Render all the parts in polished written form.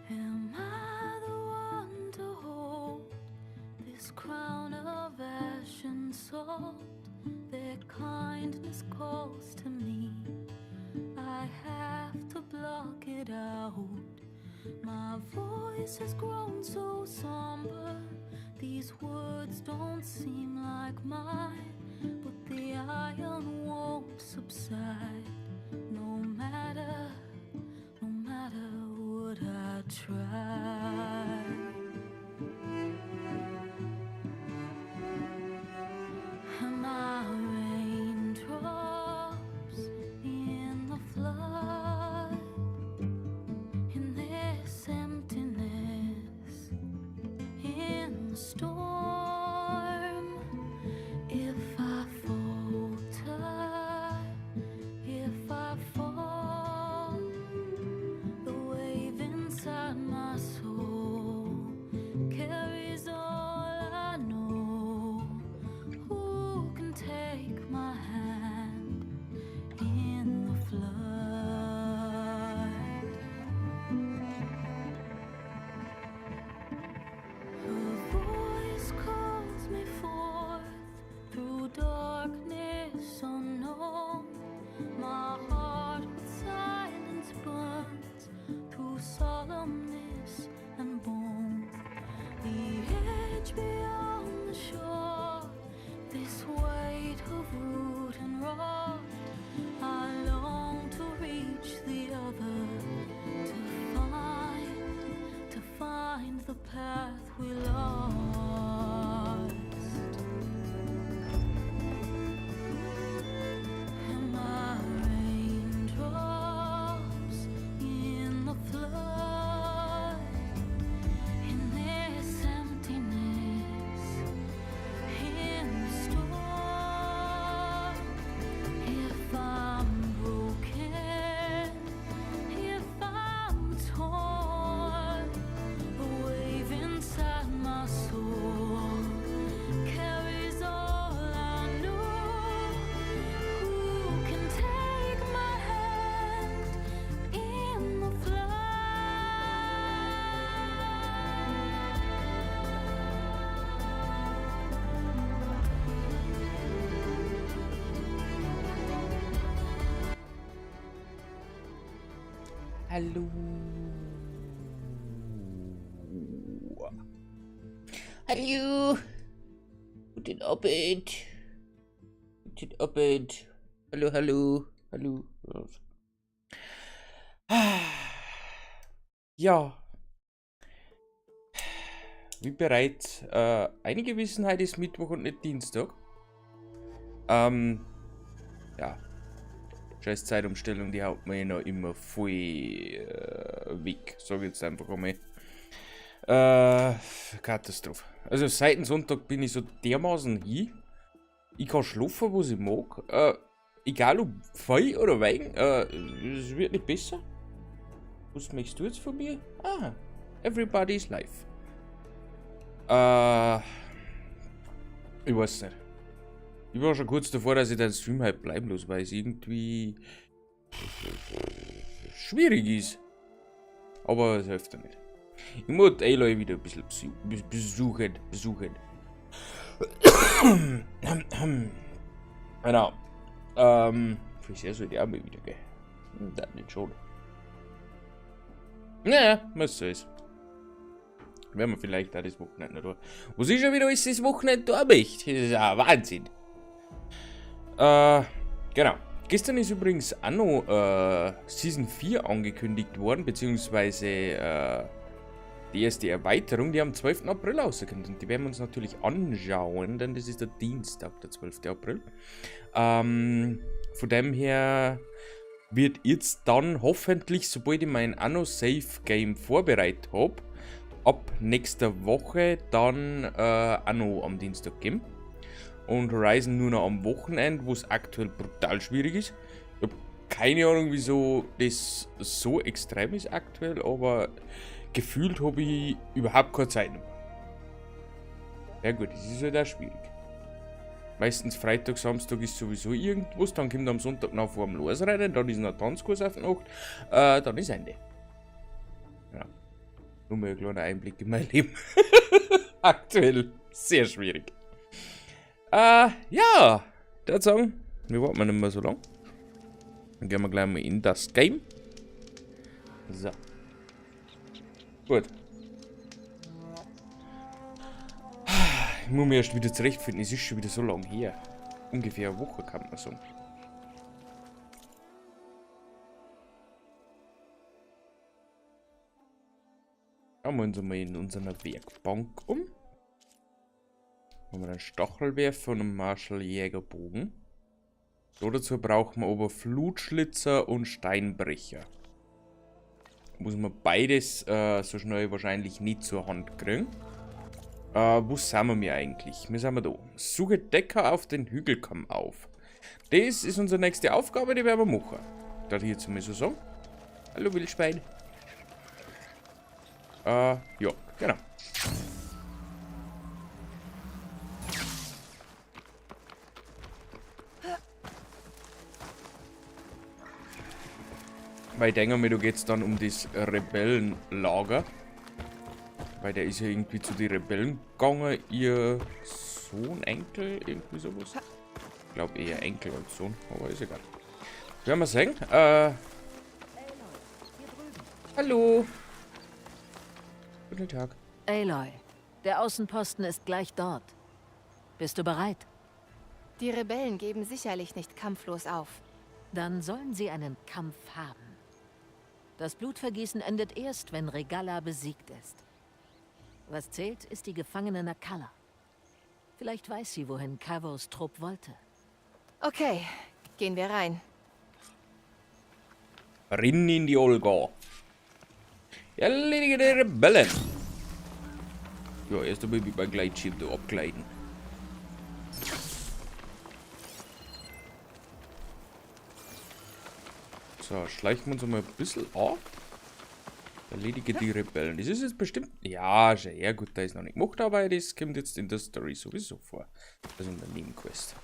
Am I the one to hold this crown of ash and salt? Their kindness calls to me. I have to block it out. My voice has grown so somber. These words don't seem like mine, but the iron won't subside. No matter, no matter what I try. Am I raindrops in the flood? In this emptiness, in the storm, if I falter, if I fall, the wave inside my soul carries all I know. Who can take my hand in the flood? Her voice calls me forth through darkness unknown. My heart with silence burns through solemnness and bone. The edge beyond the shore, this weight of root and rot. I long to reach the other, to find the path we lost. Am I raindrops in the flood? In this emptiness, in the storm, if I'm broken, if I'm torn, the wave inside my soul carries all I know. Who can take my hand in the flood? Hallo. Hallo. Guten Abend. Guten Abend. Hallo, hallo. Hallo. Ja. Wie bereits einige wissen, heute ist Mittwoch und nicht Dienstag. Ja. Scheiß Zeitumstellung, die haut mir noch immer voll weg, sag ich jetzt einfach einmal. Katastrophe. Also seit dem Sonntag bin ich so dermaßen hin. Ich kann schlafen, was ich mag. Egal ob viel oder wenig, es wird nicht besser. Was möchtest du jetzt von mir? Ah, everybody's life. Ich weiß nicht. Ich war schon kurz davor, dass ich den Stream halt bleiben lasse, weil es irgendwie schwierig ist. Aber es hilft ja nicht. Ich muss Aloy wieder ein bisschen besuchen. Genau. Friseur sollte ich auch mal wieder gehen. Das nicht schon. Naja, was soll's. Werden wir vielleicht auch das Wochenende noch da. Was ich schon wieder alles das Wochenende da möchte. Das ist ja Wahnsinn. Genau. Gestern ist übrigens auch noch Season 4 angekündigt worden, beziehungsweise die erste Erweiterung, die am 12. April rauskommt. Und die werden wir uns natürlich anschauen, denn das ist der Dienstag, der 12. April. Von dem her wird jetzt dann hoffentlich, sobald ich mein Anno Save Game vorbereitet hab, ab nächster Woche dann Anno am Dienstag geben. Und Horizon nur noch am Wochenende, wo es aktuell brutal schwierig ist. Ich hab keine Ahnung, wieso das so extrem ist aktuell, aber gefühlt hab ich überhaupt keine Zeit mehr. Ja gut, das ist halt auch schwierig. Meistens Freitag, Samstag ist sowieso irgendwas, dann kommt am Sonntag noch vor dem Losrennen, dann ist noch ein Tanzkurs auf Nacht, dann ist Ende. Ja. Nur mal ein kleiner Einblick in mein Leben. Aktuell sehr schwierig. Ja, ich würde sagen, wir warten nicht mehr so lang. Dann gehen wir gleich mal in das Game. So. Gut. Ich muss mich erst wieder zurechtfinden, es ist schon wieder so lang her. Ungefähr eine Woche, kann man sagen. Schauen wir uns mal in unserer Werkbank um. Haben wir einen Stachelwerfer und einen Marschalljägerbogen. So, dazu brauchen wir aber Flutschlitzer und Steinbrecher. Muss man beides so schnell wahrscheinlich nicht zur Hand kriegen. Wo sind wir eigentlich? Wir sind da. Suche Decker auf den Hügelkamm auf. Das ist unsere nächste Aufgabe, die werden wir machen. Darf ich jetzt mal so sagen? Hallo Wildschwein. Ja, genau. Weil ich denke mir, da geht's dann um das Rebellenlager. Weil der ist ja irgendwie zu den Rebellen gegangen, ihr Sohn, Enkel, irgendwie sowas. Ich glaub eher Enkel als Sohn, aber ist egal. Werden wir sehen. Hallo. Guten Tag. Aloy, der Außenposten ist gleich dort. Bist du bereit? Die Rebellen geben sicherlich nicht kampflos auf. Dann sollen sie einen Kampf haben. Das Blutvergießen endet erst, wenn Regalla besiegt ist. Was zählt, ist die Gefangene Nakala. Vielleicht weiß sie, wohin Kavos Trupp wollte. Okay, gehen wir rein. Rinn in die Olga. Erledige die Rebellen. Ja, erst einmal mit meinem Gleitschirm da abgleiten. So, schleichen wir uns einmal ein bisschen an. Erledige die Rebellen. Das ist jetzt bestimmt... Ja, schon ja, gut, da ist noch nicht gemacht, aber das kommt jetzt in der Story sowieso vor. Also in der Nebenquest.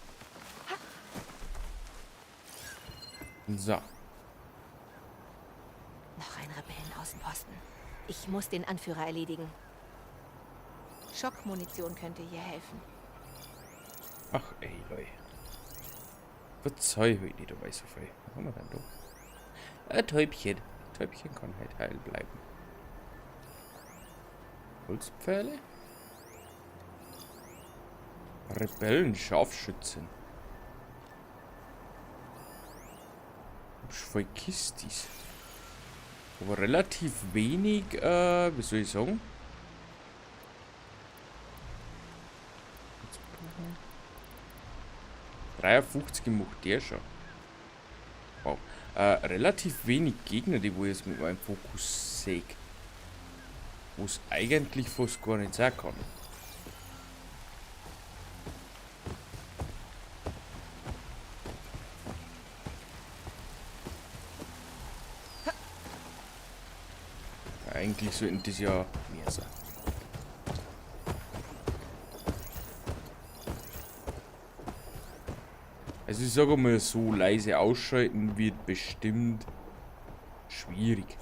So. Noch ein Rebellenaußenposten. Ich muss den Anführer erledigen. Schockmunition könnte hier helfen. Ach, ey, Leute. Verzeih heute nicht dabei so viel. Was haben wir denn da? Ein Täubchen. Täubchen kann halt heil bleiben. Holzpfähle? Rebellen, Scharfschützen. Hab voll Kistis. Aber relativ wenig, wie soll ich sagen? 53 macht der schon. Wow. Relativ wenig Gegner, die wo ich jetzt mit meinem Fokus sehe. Wo's eigentlich fast gar nicht sein kann. Eigentlich sollten das ja mehr sein. Also ich sage mal so, leise ausschalten wird bestimmt schwierig.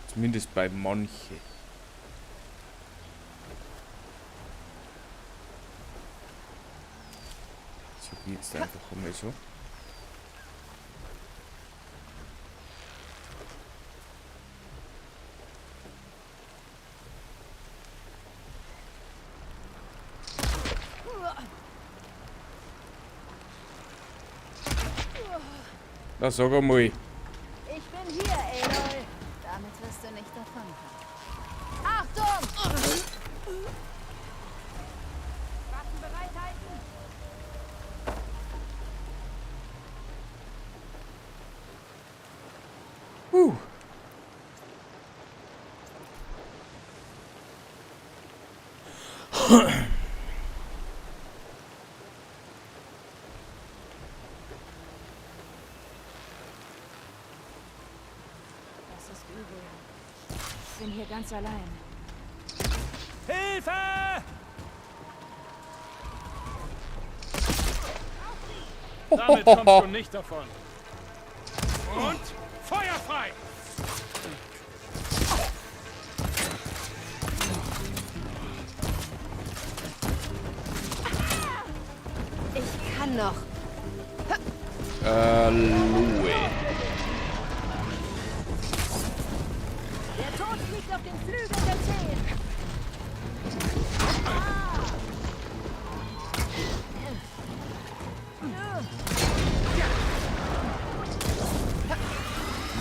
Zumindest bei manchen. So geht's einfach einmal so. Na, sag einmal. Ich bin hier, Aloy. Damit wirst du nicht davonkommen. Achtung! Waffen bereithalten! Puh. ist übel. Ich bin hier ganz allein. Hilfe! Damit kommst du nicht davon. Und Feuer frei! Ich kann noch. Loe. Der Tod fliegt auf den Flügeln der Zehen.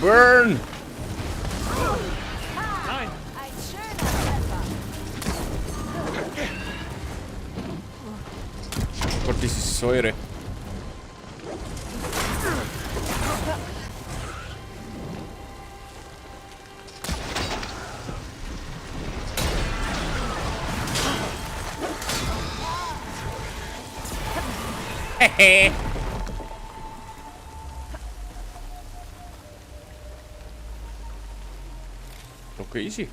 Burn! Nein! Ein schöner Treffer. Gott, das ist Säure. Hehe. Okay, easy.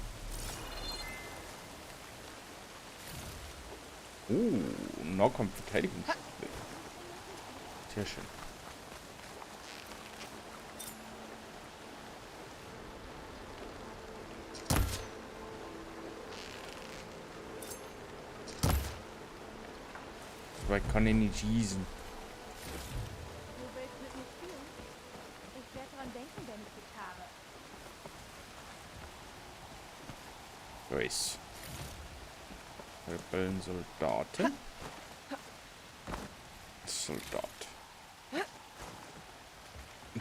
Nahkampfverteidigung. Sehr schön. Weit kann ich nicht schießen. Du willst mit mir spielen? Ich werde dran denken, wenn ich dich habe. Da ist Rebellensoldaten. Soldat.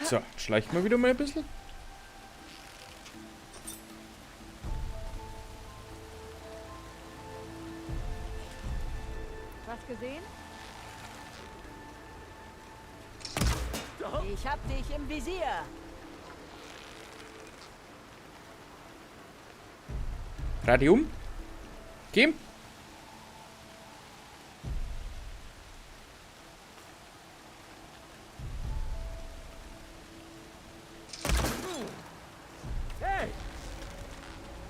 So, jetzt schleichen wir wieder mal ein bisschen. Was gesehen? Ich hab dich im Visier. Radium. Kim? Hey!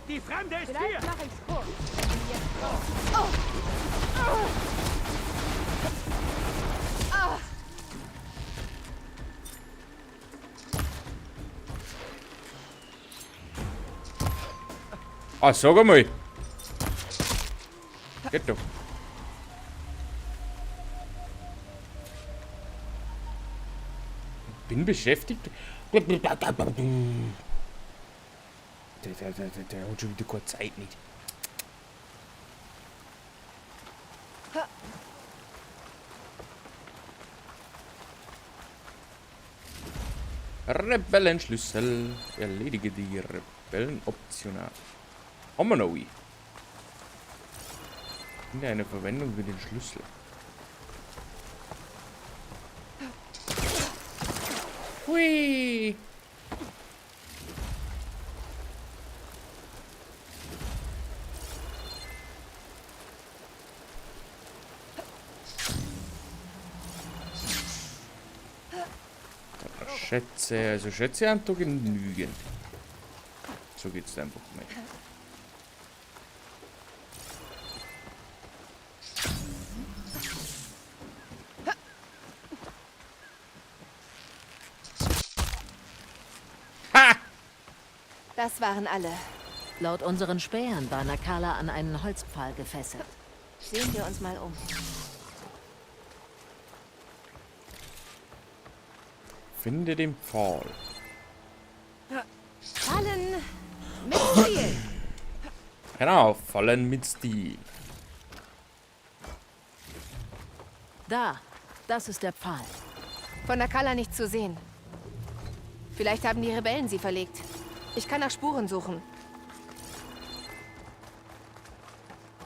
Die Fremde ist Vielleicht hier! mache ich's kurz. Wenn sie jetzt kommt. Ah, sag einmal. Geht doch. Bin beschäftigt. Der hat schon wieder keine Zeit nicht. Rebellenschlüssel. Erledige die Rebellen optional. Haben wir noch einen? Finde eine Verwendung für den Schlüssel. Hui! Schätze, also Schätze haben da genügend. So geht's einfach mal. Ha! Das waren alle. Laut unseren Spähern war Nakala an einen Holzpfahl gefesselt. Sehen wir uns mal um. Finde den Pfahl. Fallen mit Stil. Genau, Fallen mit Stil. Da, das ist der Pfahl. Von Nakala nicht zu sehen. Vielleicht haben die Rebellen sie verlegt. Ich kann nach Spuren suchen.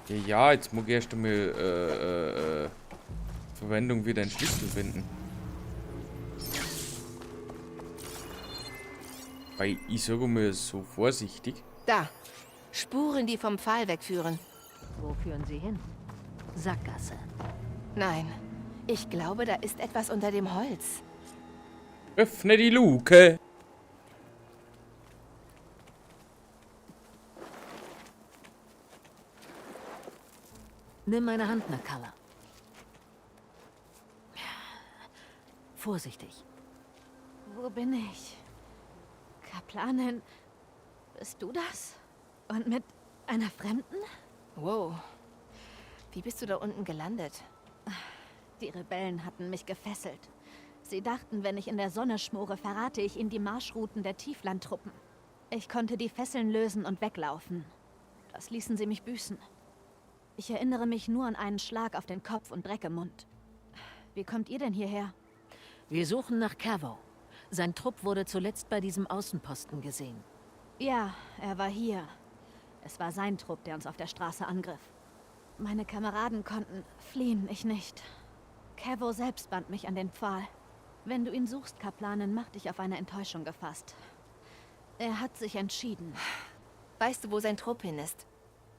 Ja, ja, jetzt muss ich erst einmal Verwendung für deinen Schlüssel finden. Weil ich sage mal so vorsichtig. Da. Spuren, die vom Pfahl wegführen. Wo führen sie hin? Sackgasse. Nein. Ich glaube, da ist etwas unter dem Holz. Öffne die Luke. Nimm meine Hand, Nakala. Vorsichtig. Wo bin ich? Kaplanin, bist du das? Und mit einer Fremden? Wow. Wie bist du da unten gelandet? Die Rebellen hatten mich gefesselt. Sie dachten, wenn ich in der Sonne schmore, verrate ich ihnen die Marschrouten der Tieflandtruppen. Ich konnte die Fesseln lösen und weglaufen. Das ließen sie mich büßen. Ich erinnere mich nur an einen Schlag auf den Kopf und Dreck im Mund. Wie kommt ihr denn hierher? Wir suchen nach Cavo. Sein Trupp wurde zuletzt bei diesem Außenposten gesehen. Ja, er war hier. Es war sein Trupp, der uns auf der Straße angriff. Meine Kameraden konnten fliehen, ich nicht. Kevo selbst band mich an den Pfahl. Wenn du ihn suchst, Kaplanin, mach dich auf eine Enttäuschung gefasst. Er hat sich entschieden. Weißt du, wo sein Trupp hin ist?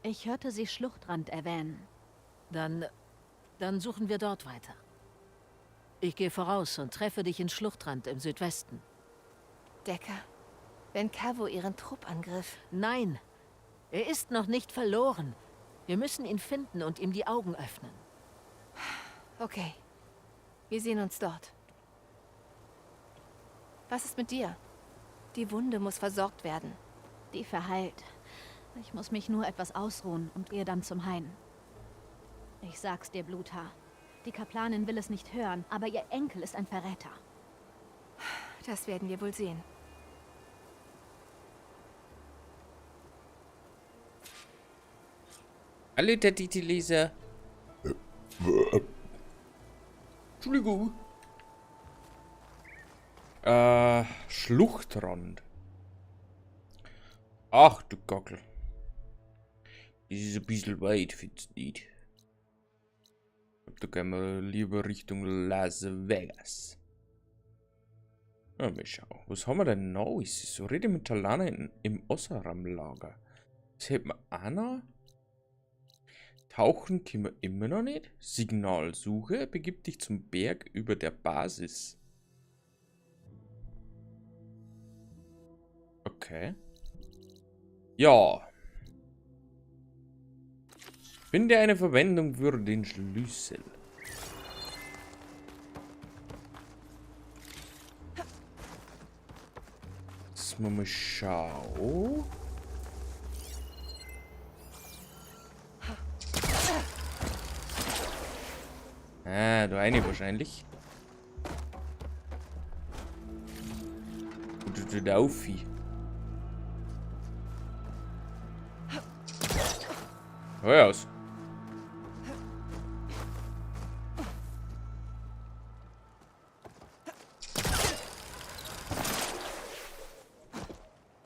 Ich hörte sie Schluchtrand erwähnen. Dann suchen wir dort weiter. Ich gehe voraus und treffe dich in Schluchtrand im Südwesten. Decker, wenn Cavo ihren Trupp angriff. Nein, er ist noch nicht verloren. Wir müssen ihn finden und ihm die Augen öffnen. Okay. Wir sehen uns dort. Was ist mit dir? Die Wunde muss versorgt werden. Die verheilt. Ich muss mich nur etwas ausruhen und gehe dann zum Hain. Ich sag's dir, Bluthaar. Die Kaplanin will es nicht hören, aber ihr Enkel ist ein Verräter. Das werden wir wohl sehen. Hallo, der Titelleser. Entschuldigung. Schluchtrand. Ach du Gockel. Das ist ein bisschen weit, findest du nicht? Ich glaub, da gehen wir lieber Richtung Las Vegas. Ja, mal schauen. Was haben wir denn noch? Ist so rede mit Talana im Oseram-Lager. Das hätten wir auch noch. Tauchen können wir immer noch nicht. Signalsuche. Begib dich zum Berg über der Basis. Okay. Ja. Finde eine Verwendung für den Schlüssel. Jetzt mal schauen. Ah, da eine wahrscheinlich. Und da auf. Hör aus.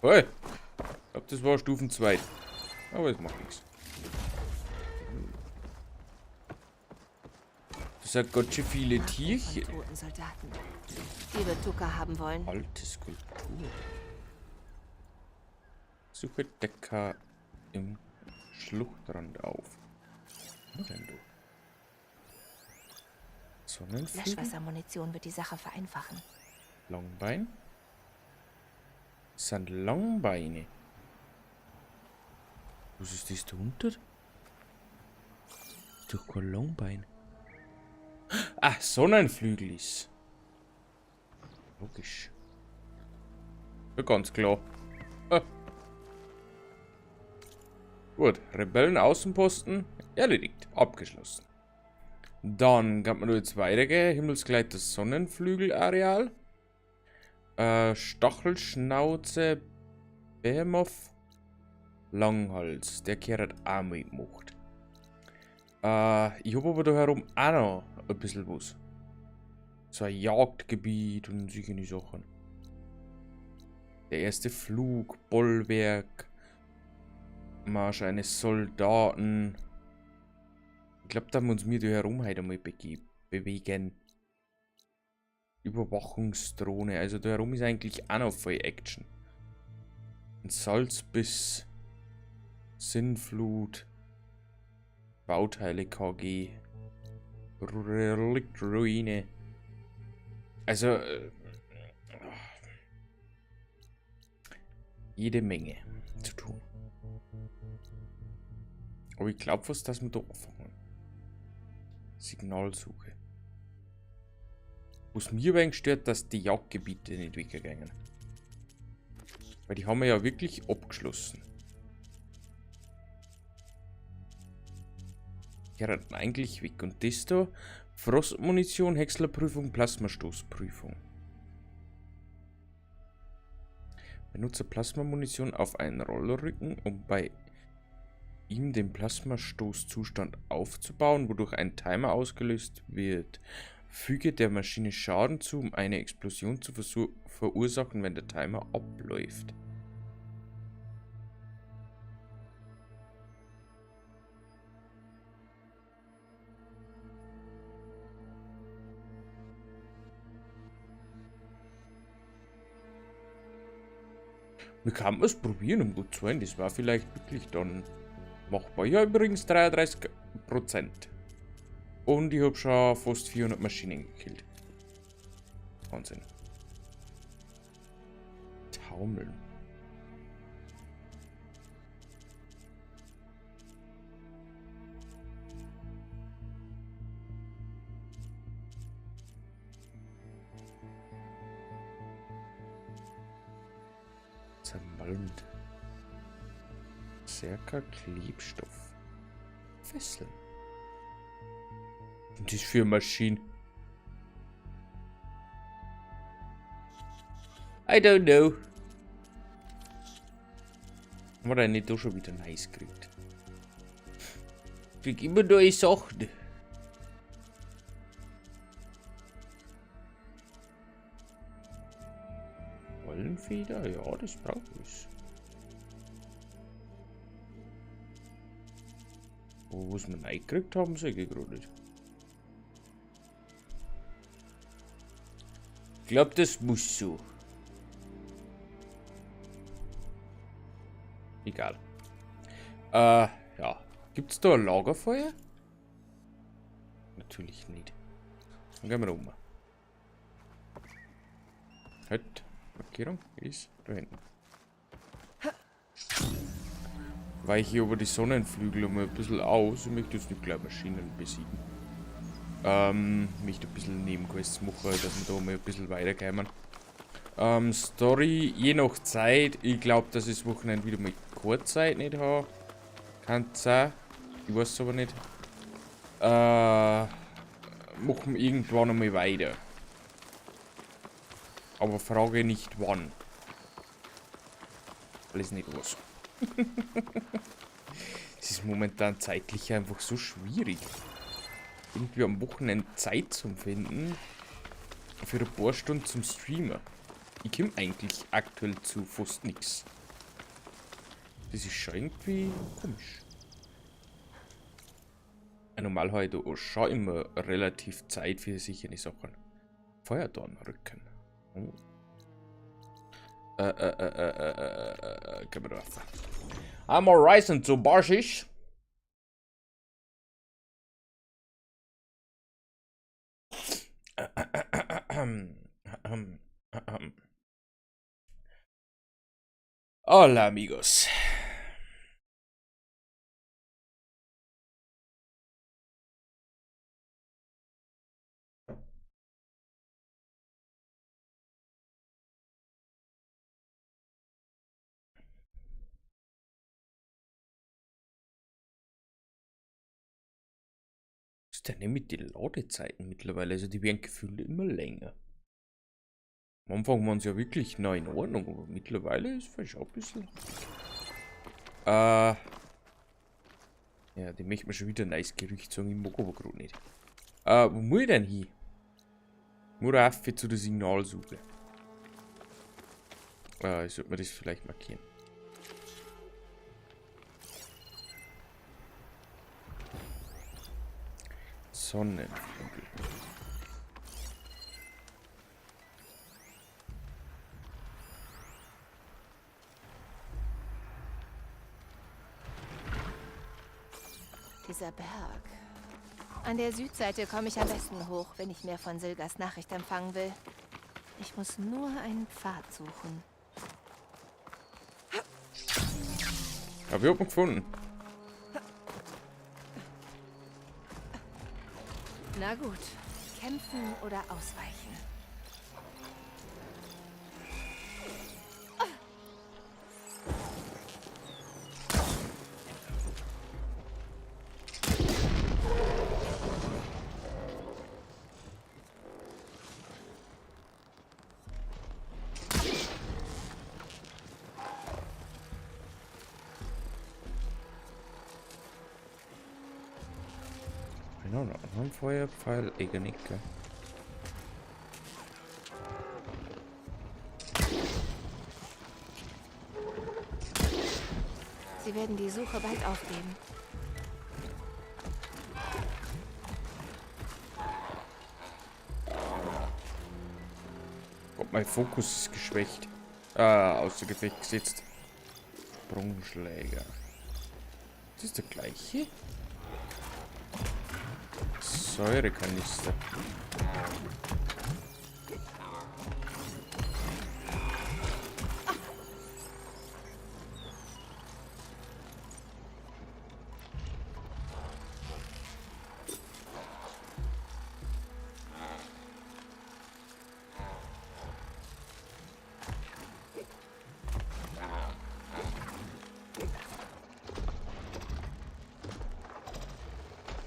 Hey. Ich glaub, das war Stufen 2. Aber es macht nichts. Das sind ganz schön viele Tierchen. Von toten Soldaten. Die wird Tuka haben wollen. Alte Skulptur. Suche Decker im Schluchtrand auf. Wo denn du? Sonnenflügel? Löschwassermunition wird die Sache vereinfachen. Langbein? Das sind Langbeine. Was ist das da unter? Ist doch kein Langbein. Ah, Sonnenflügel ist. Logisch. Ja, ganz klar. Ah. Gut, Rebellen-Außenposten erledigt, abgeschlossen. Dann kann man jetzt weitergehen. Himmelskleid, das Sonnenflügel-Areal. Stachelschnauze, Behemoth, Langhals. Der Kerl hat auch mitgemacht. Ich hab aber da herum auch noch ein bisschen was. So ein Jagdgebiet und solche Sachen. Der erste Flug, Bollwerk, Marsch eines Soldaten. Ich glaub, da muss wir da herum heute mal bewegen. Überwachungsdrohne. Also da herum ist eigentlich auch noch voll Action. Ein Salzbiss. Sinnflut. Bauteile KG. Reliktruine. Also jede Menge zu tun. Aber ich glaub fast, dass wir da anfangen. Signalsuche. Was mir ein wenig stört, dass die Jagdgebiete nicht weggehen. Weil die haben wir ja wirklich abgeschlossen. Die gehören eigentlich weg. Und das da, Frostmunition, Häckslerprüfung, Plasmastoßprüfung. Benutze Plasmamunition auf einen Rollrücken, um bei ihm den Plasmastoßzustand aufzubauen, wodurch ein Timer ausgelöst wird. Füge der Maschine Schaden zu, um eine Explosion zu verursachen, wenn der Timer abläuft. Wir können es probieren, um gut zu sein. Das war vielleicht wirklich dann machbar. Ja, übrigens 33%. Und ich hab schon fast 400 Maschinen gekillt. Wahnsinn. Taumeln. Zermalmt. Zerker Klebstoff. Fesseln. Und das für Maschinen. I don't know. Haben wir da nicht doch schon wieder nice gekriegt? Krieg immer neue Sachen. Wollenfeder? Ja, das brauche ich. Oh, was wir neu gekriegt haben, sehe ich gerade nicht. Ich glaub, das muss so. Egal. Ja. Gibt's da ein Lagerfeuer? Natürlich nicht. Dann gehen wir um. Halt. Markierung ist da hinten. Weiche über die Sonnenflügel mal ein bisschen aus. Ich möchte jetzt nicht gleich Maschinen besiegen. Möchte ein bisschen Nebenquests machen, dass wir da mal ein bisschen weiterkommen. Story, je nach Zeit. Ich glaub, dass ich das Wochenende wieder mal keine Zeit nicht habe. Kann sein. Ich weiß es aber nicht. Machen wir irgendwann einmal weiter. Aber frage nicht wann. Alles nicht was. Es ist momentan zeitlich einfach so schwierig. Irgendwie am Wochenende Zeit zu finden. Für ein paar Stunden zum Streamen. Ich komm eigentlich aktuell zu fast nix. Das ist schon irgendwie komisch. Ja, normal habe ich da auch schon immer relativ Zeit für sichere Sachen. Feuerdornrücken. Oh. Gehen wir da rauf. Einmal reisen zu Barschisch. Hola, amigos. Ist denn mit den Ladezeiten mittlerweile? Also die werden gefühlt immer länger. Am Anfang waren sie ja wirklich noch in Ordnung, aber mittlerweile ist vielleicht auch ein bisschen. Ja, die möchte mir schon wieder ein neues Gerücht sagen, ich mag aber grad nicht. Wo muss ich denn hin? Muss rauf zu der Signalsuche. Ich sollte mir das vielleicht markieren. Sonnenflügel. Dieser Berg. An der Südseite komme ich am besten hoch, wenn ich mehr von Silgas Nachricht empfangen will. Ich muss nur einen Pfad suchen. Hab ich oben gefunden. Na gut, kämpfen oder ausweichen. Genau, noch einen Feuerpfeil, Egenicke. Sie werden die Suche bald aufgeben. Gott, mein Fokus ist geschwächt. Außer Gefecht gesetzt. Sprungschläger. Das ist der gleiche? Säurekanister.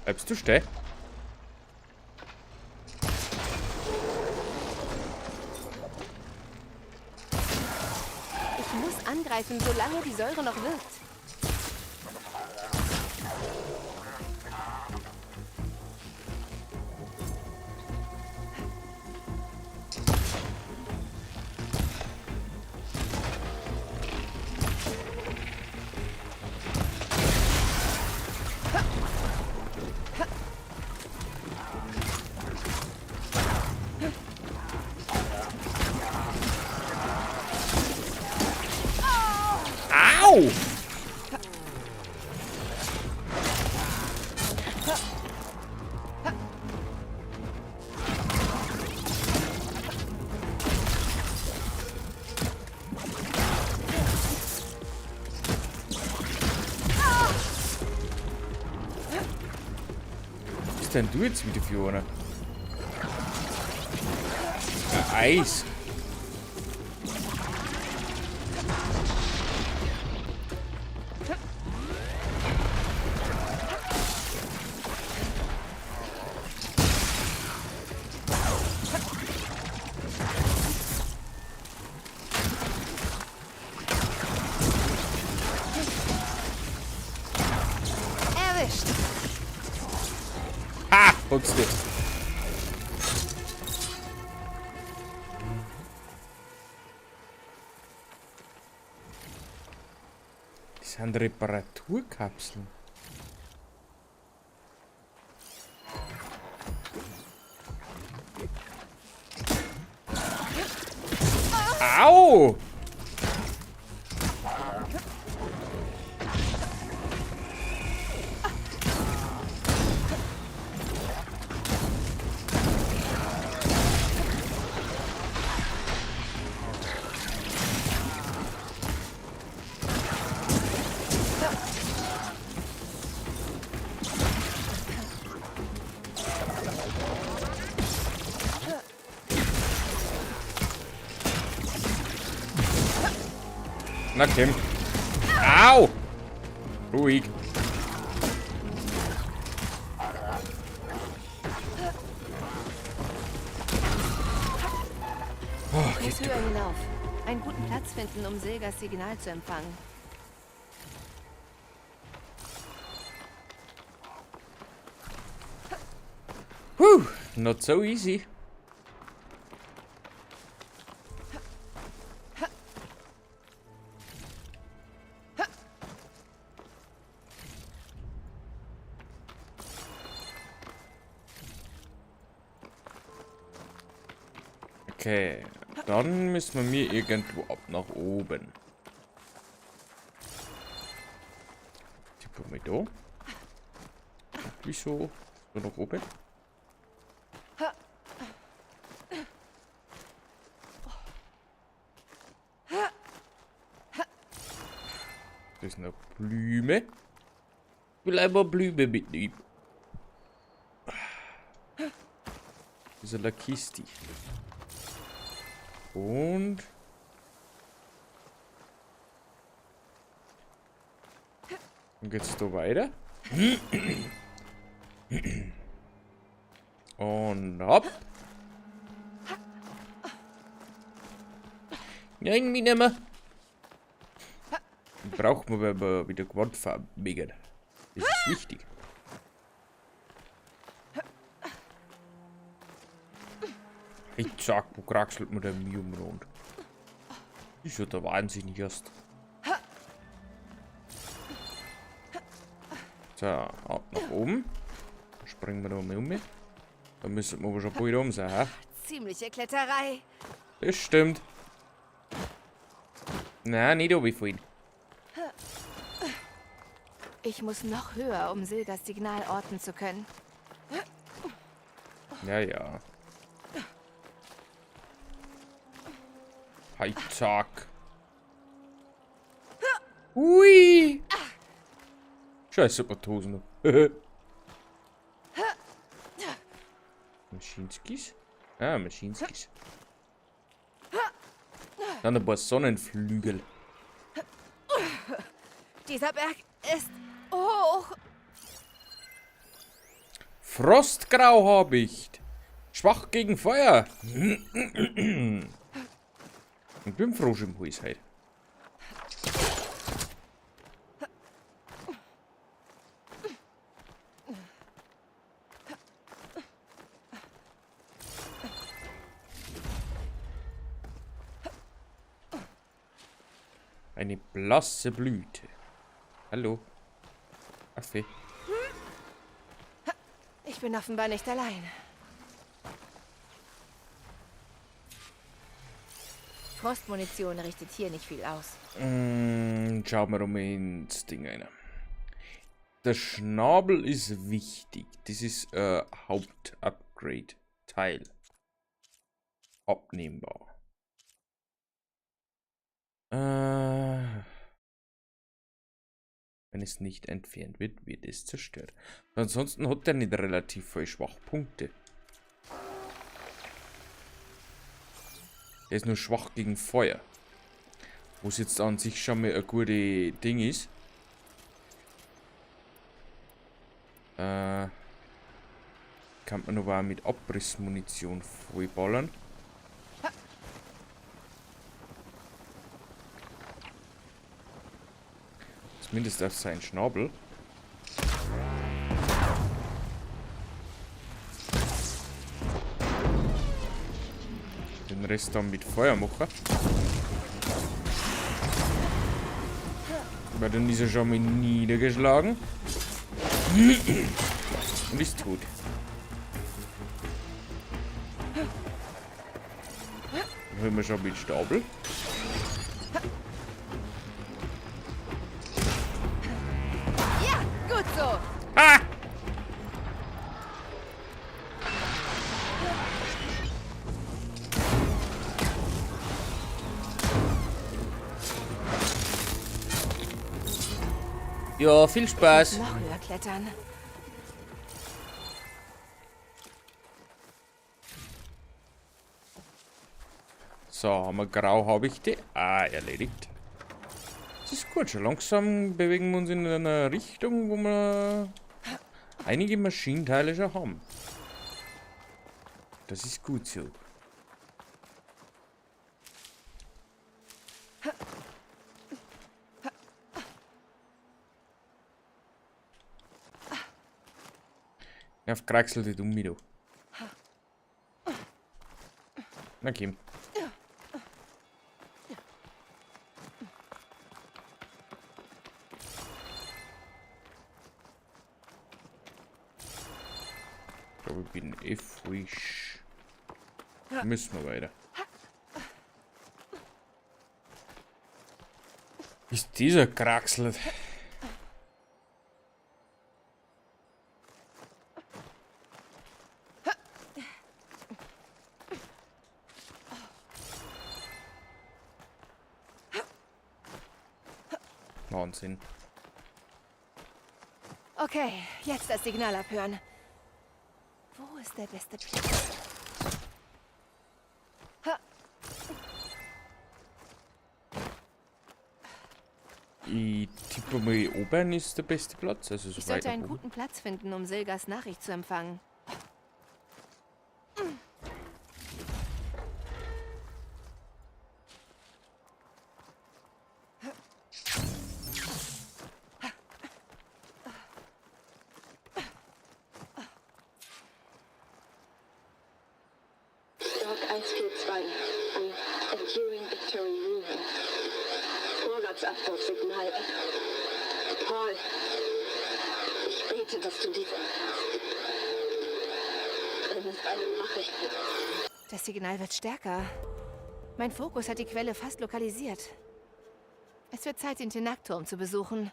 Bleibst du stehen? Ich muss angreifen, solange die Säure noch wirkt. Au! Was bist denn du jetzt wieder für einer? Ja, Eis! Erwischt! Ha! Putz dich. Das sind Reparaturkapseln. Au! Na, Kim. Au! Ruhig. Oh, Ich muss geht höher hinauf. Einen guten Platz finden, um Silgas Signal zu empfangen. Puh, not so easy. Okay, dann müssen wir mir irgendwo ab nach oben. Tippen wir da. Wieso? So nach oben? Das ist eine Blume. Ich will einmal Blume mitnehmen. Das ist eine Kiste. Und dann geht's da weiter. Und hopp. Irgendwie nicht mehr. Braucht man, wenn wir wieder Gewand vermegen. Das ist wichtig. Ich sag, wo kraxelt man der mir umeinander? Ist ja der Wahnsinn erst. So, ab nach oben. Springen wir da mal um. Da müssen wir aber schon bald um sein, hä? Ziemliche Kletterei. Das stimmt. Nein, nicht runterfallen. Ich muss noch höher, um Silgas Signal orten zu können. Ja, ja. Hi, zack. Hui. Scheiße, Hosen noch. Maschinskis? Ah, Maschinskis. Dann ein paar Sonnenflügel. Dieser Berg ist hoch. Frostgrauhabicht. Schwach gegen Feuer. Ich bin froh, im Hals heute. Eine blasse Blüte. Hallo. Affe. Ich bin offenbar nicht allein. Frostmunition richtet hier nicht viel aus. Schauen wir mal ins Ding rein. Der Schnabel ist wichtig. Das ist Haupt-Upgrade-Teil. Abnehmbar. Wenn es nicht entfernt wird, wird es zerstört. Ansonsten hat der nicht relativ viele Schwachpunkte. Der ist nur schwach gegen Feuer. Was jetzt an sich schon mal ein gutes Ding ist. Kann man aber auch mit Abrissmunition vollballern. Zumindest auf seinen Schnabel. Den Rest dann mit Feuer machen. Weil dann ist er schon mal niedergeschlagen. Und ist tot. Dann holen wir schon mit Stapel. Ja, gut so. Ah! Ja, viel Spaß. Noch höher klettern. So, haben wir Grauhabichte. Ah, erledigt. Das ist gut. Schon langsam bewegen wir uns in einer Richtung, wo wir einige Maschinenteile schon haben. Das ist gut so. Auf kraxelt die dumm du. Na komm. Ich glaube, ich bin eh frisch. Müssen wir weiter. Ist dieser Kraxel? Wahnsinn. Okay, jetzt das Signal abhören. Wo ist der beste Platz? Ich tippe mal, oben ist der beste Platz. Also so Ich sollte weit einen nach oben. guten Platz finden, um Silgas Nachricht zu empfangen. Log 142 an Enduring Victory Ruin. Vorratsabwurfsignal. Paul, ich bete, dass du dies empfängst. Wenn es eine Nachricht gibt. Das Signal wird stärker. Mein Fokus hat die Quelle fast lokalisiert. Es wird Zeit, den Tenakturm zu besuchen.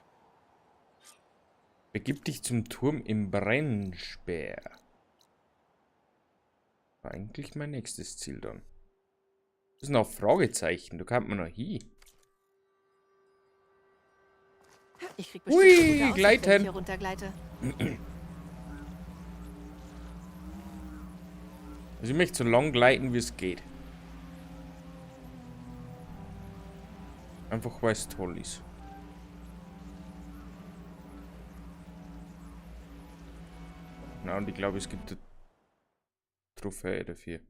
Begib dich zum Turm im Brennspeer. War eigentlich mein nächstes Ziel dann. Das sind auch Fragezeichen, da kann man noch hin. Ich krieg bestimmt Hui, eine gute Aussicht, wenn ich gleiten. hier runtergleite. Also ich möchte so lang gleiten, wie es geht. Einfach weil es toll ist. Na, und ich glaube, es gibt eine Trophäe dafür.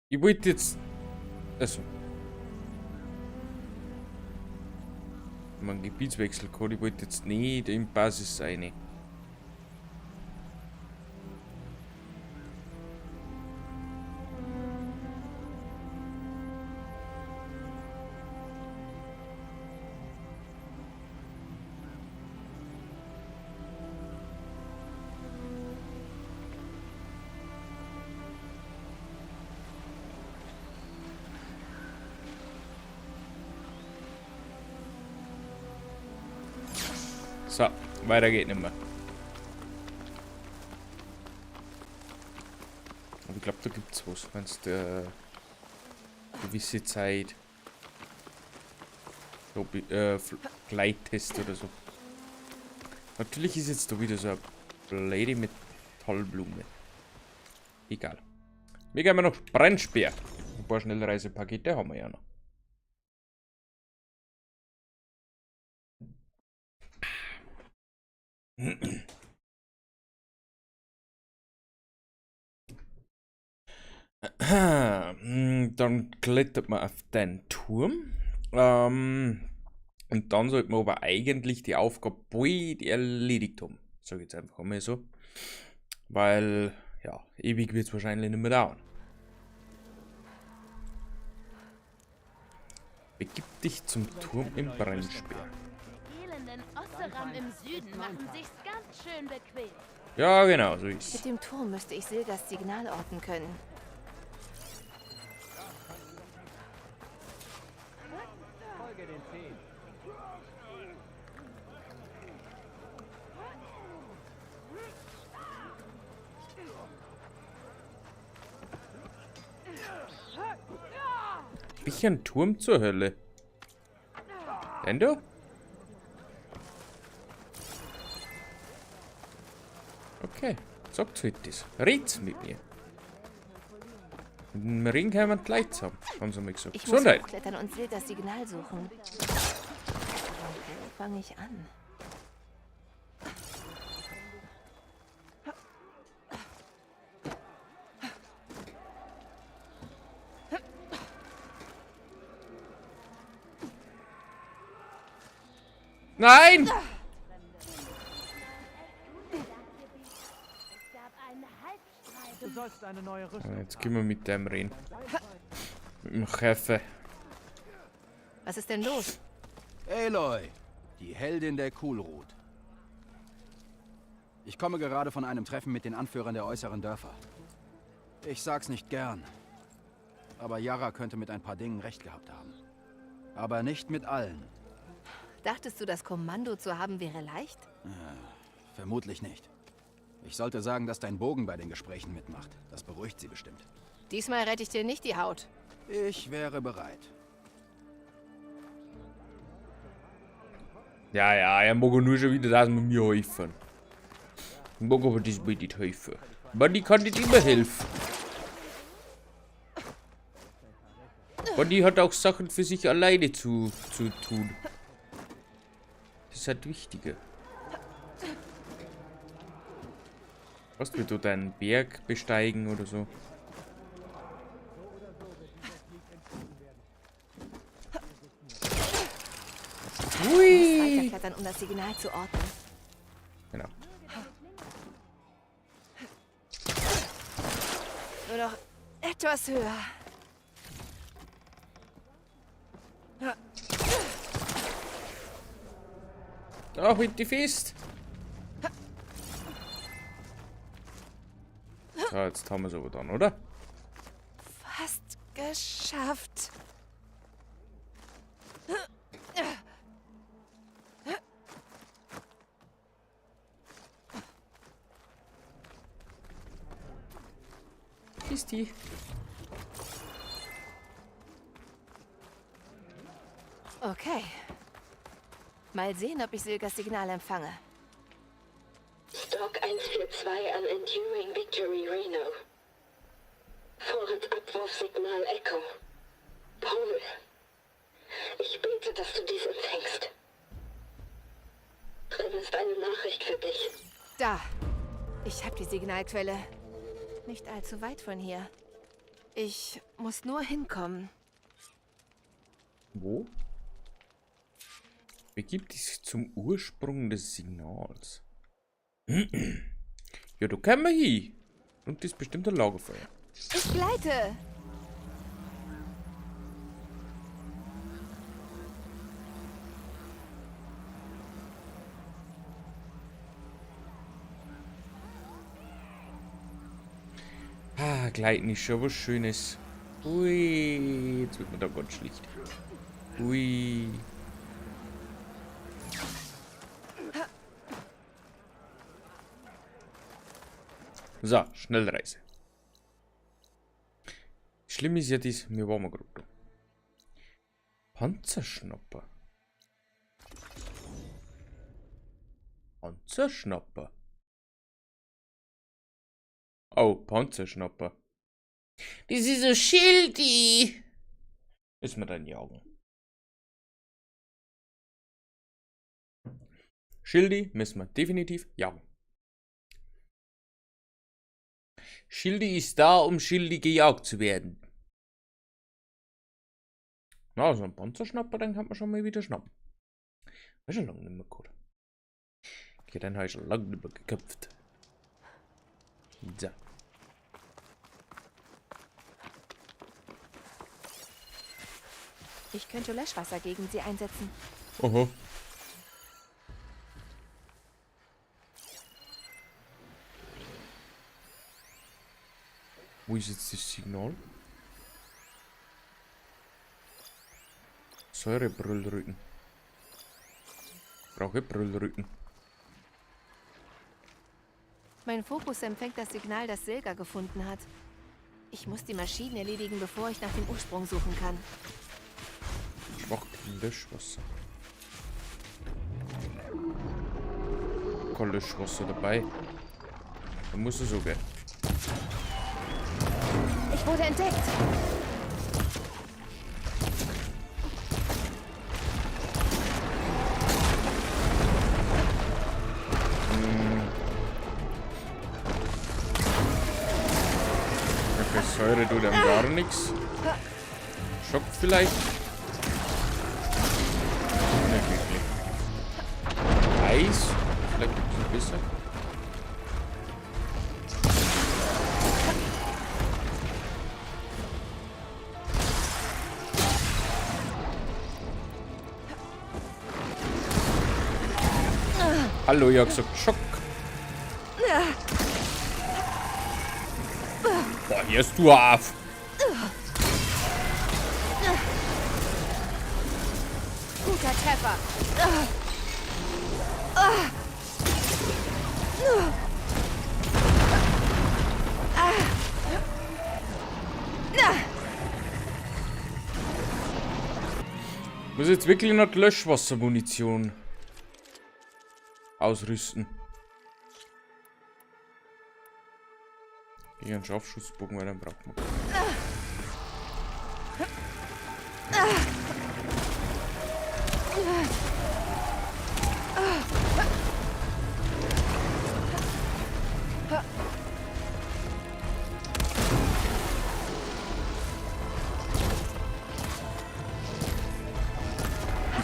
Ich wollte jetzt... Also. Mein Gebietswechselcode, ich wollte jetzt nicht in Basis rein. So, weiter geht nicht mehr. Aber ich glaube, da gibt's was, wenn es der gewisse Zeit so, Gleittest oder so. Natürlich ist jetzt da wieder so eine blöde Metallblume. Egal. Wir gehen noch Brennspeer. Ein paar Schnellreisepakete haben wir ja noch. Dann klettert man auf den Turm. Und dann sollte man aber eigentlich die Aufgabe bald erledigt haben. Sag ich jetzt einfach mal so. Weil, ja, ewig wird's wahrscheinlich nicht mehr dauern. Begib dich zum Turm im Brennspeer. Die elenden Osseram im Süden machen sich's ganz schön bequem. Ja, genau, so ist's. Mit dem Turm müsste ich Silgas Signal orten können. Folge den Zehen. Welchen Turm zur Hölle? Denn du? Okay, sagt halt das. Red's mit mir. Mit dem Ring kann man gleich zusammen, haben sie mal gesagt. Ich muss Gesundheit. hochklettern und Silgas Signal suchen. Wo fange ich an? Nein! Du sollst eine neue Rüstung. Jetzt gehen wir mit dem reden. Mit dem Chefe. Was ist denn los? Aloy, die Heldin der Kulrut. Ich komme gerade von einem Treffen mit den Anführern der äußeren Dörfer. Ich sag's nicht gern, aber Yara könnte mit ein paar Dingen recht gehabt haben. Aber nicht mit allen. Dachtest du, das Kommando zu haben wäre leicht? Vermutlich nicht. Ich sollte sagen, dass dein Bogen bei den Gesprächen mitmacht. Das beruhigt sie bestimmt. Diesmal rette ich dir nicht die Haut. Ich wäre bereit. Ja, ja, er mag nur schon wieder, dass wir mir helfen. Ich mag aber das will nicht helfen. Man, die kann nicht immer helfen. Bonnie hat auch Sachen für sich alleine zu tun. Das ist halt wichtiger. Weißt du, wie du deinen Berg besteigen oder so? Ich muss weiterklettern, um das Signal zu orten. Genau. Nur noch etwas höher. Da, halt dich fest! So, jetzt haben wir es aber dann, oder? Fast geschafft. Ist die. Okay. Mal sehen, ob ich Silgas Signal empfange. Stock 142 an Enduring Victory Reno. Vorratsabwurfsignal Echo. Paul, ich bete, dass du dies empfängst. Drin ist eine Nachricht für dich. Da. Ich habe die Signalquelle. Nicht allzu weit von hier. Ich muss nur hinkommen. Wo? Begib dich zum Ursprung des Signals. Ja, da können wir hin. Und das ist bestimmt ein Lagerfeuer. Ich gleite. Ah, gleiten ist schon was Schönes. Ui, jetzt wird mir da ganz schlicht. Ui. So, Schnellreise. Schlimm ist ja dies, wir waren gerade da. Panzerschnapper. Panzerschnapper. Oh, Panzerschnapper. Das ist so Schildi. Müssen wir dann jagen. Schildi müssen wir definitiv jagen. Schildi ist da, um Schildi gejagt zu werden. Na, so ein Panzerschnapper, den kann man schon mal wieder schnappen. Hab ich schon lange nicht mehr gehabt. Okay, den habe ich schon lange nicht mehr geköpft. So. Ich könnte Löschwasser gegen sie einsetzen. Aha. Wo ist jetzt das Signal? Säurebrüllrücken. Brauche Brüllrücken. Mein Fokus empfängt das Signal, das Silga gefunden hat. Ich muss die Maschinen erledigen, bevor ich nach dem Ursprung suchen kann. Schwach gegen Löschwasser. Kein Löschwasser dabei. Da muss es so gehen. Ich wurde entdeckt. Okay, Säure tut einem gar nichts. Schock vielleicht. Nicht wirklich. Eis. Vielleicht ein bisschen besser. Hallo, ich hab gesagt Schock. Boah, hier ist du auf. Guter Treffer. Muss jetzt wirklich noch die Löschwassermunition ausrüsten. Gegen einen Scharfschussbogen, weil dann braucht man.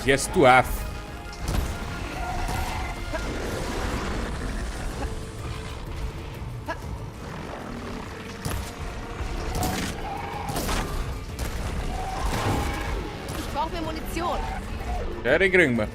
hörst du auf? Ich brauche mehr Munition. Ja, die kriegen wir.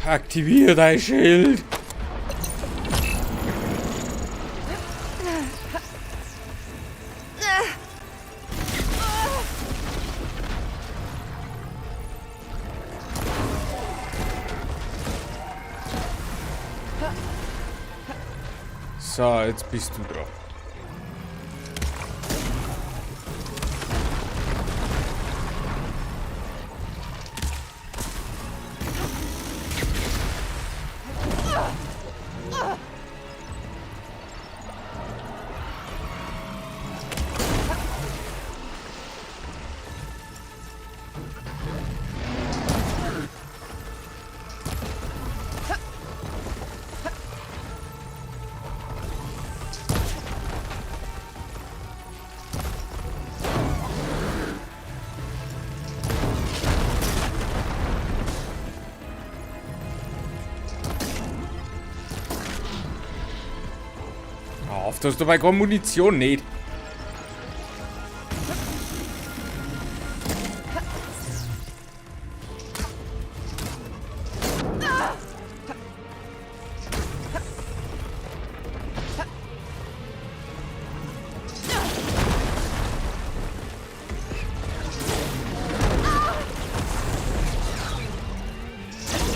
Aktivier dein Schild. So, jetzt bist du dran. Auf, dass du bei keine Munition nicht.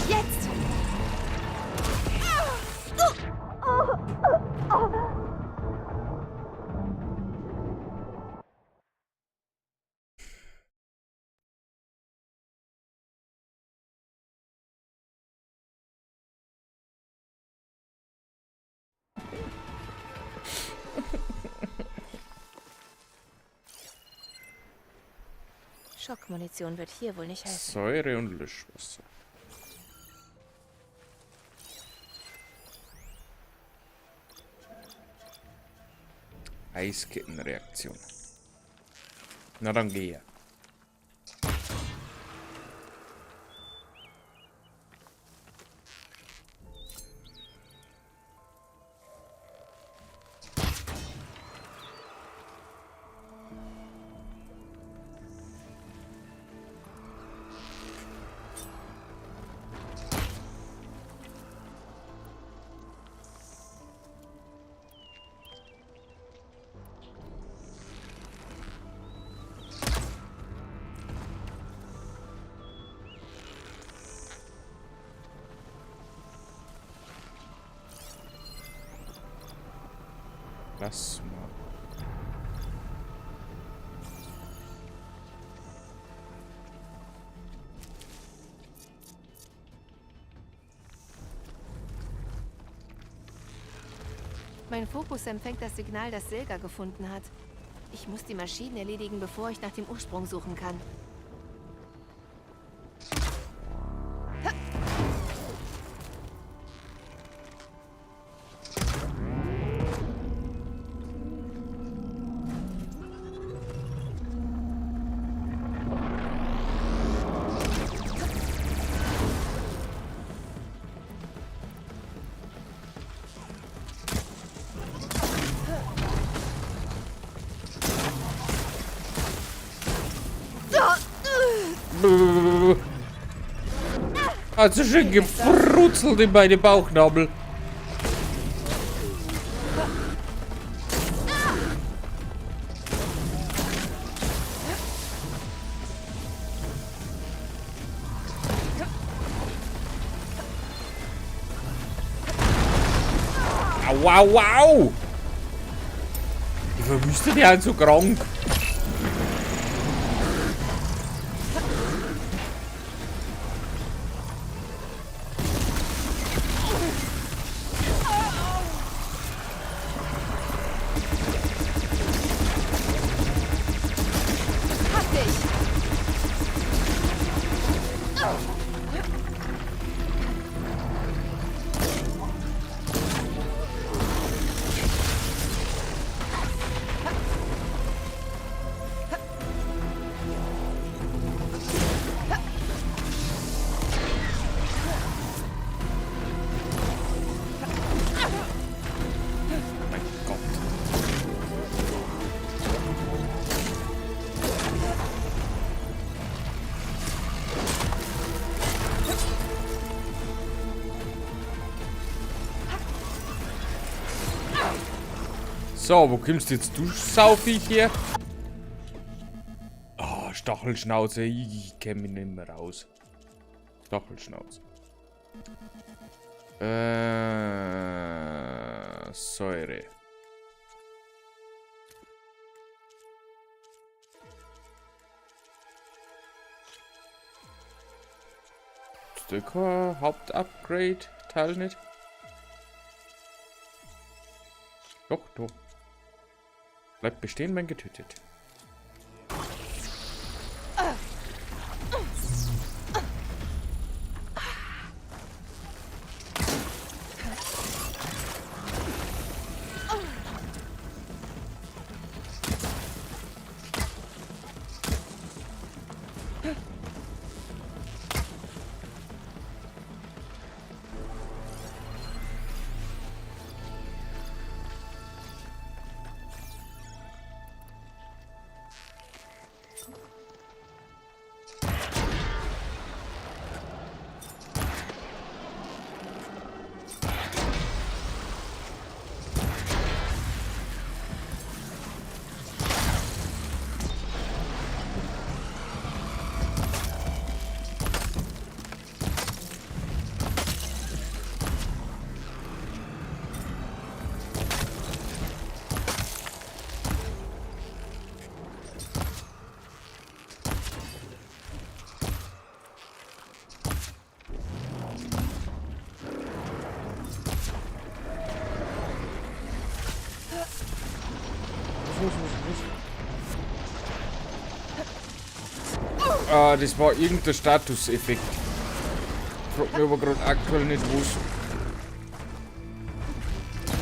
Jetzt! Schockmunition wird hier wohl nicht helfen. Säure und Löschwasser. Eiskettenreaktion. Na dann geh her. Lass mal. Mein Fokus empfängt das Signal, das Silga gefunden hat. Ich muss die Maschinen erledigen, bevor ich nach dem Ursprung suchen kann. Hat so schön gefrutzelt in meine Bauchnabel. Au, au, au! Die verwüstet ja halt so krank. Mein Gott. So, wo kommst jetzt du, Sauviech her? Ah, Stachelschnauze, ich kenn mich nicht mehr raus. Stachelschnauze. Säure. Ist der kein Hauptupgrade-Teil nicht? Doch, doch. Bleibt bestehen, wenn getötet. Ah, das war irgendein Statuseffekt. Frag mich aber grad aktuell nicht, wo's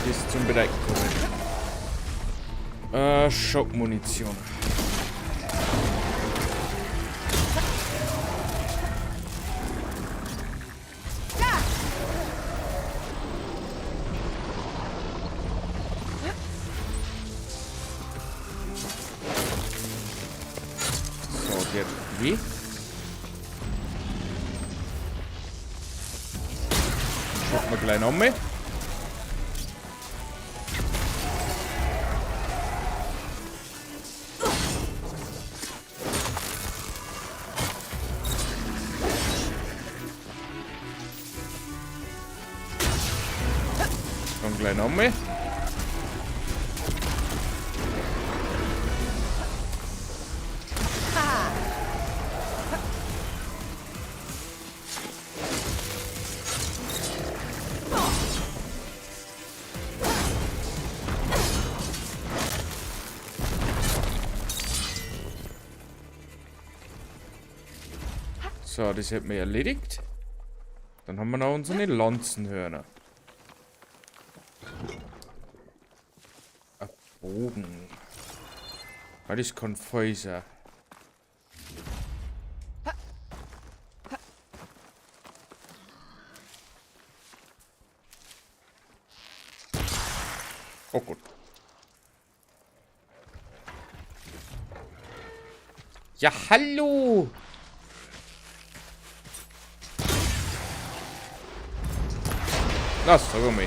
das zum Bereich kommt. Schockmunition. So, der wie? Schauen wir gleich nochmal. Dann gleich nochmal. So, das hätten wir erledigt. Dann haben wir noch unsere Lanzenhörner. Ein Bogen. Ah, das kann voll sein. Oh Gott. Ja, hallo! Na, sag mal.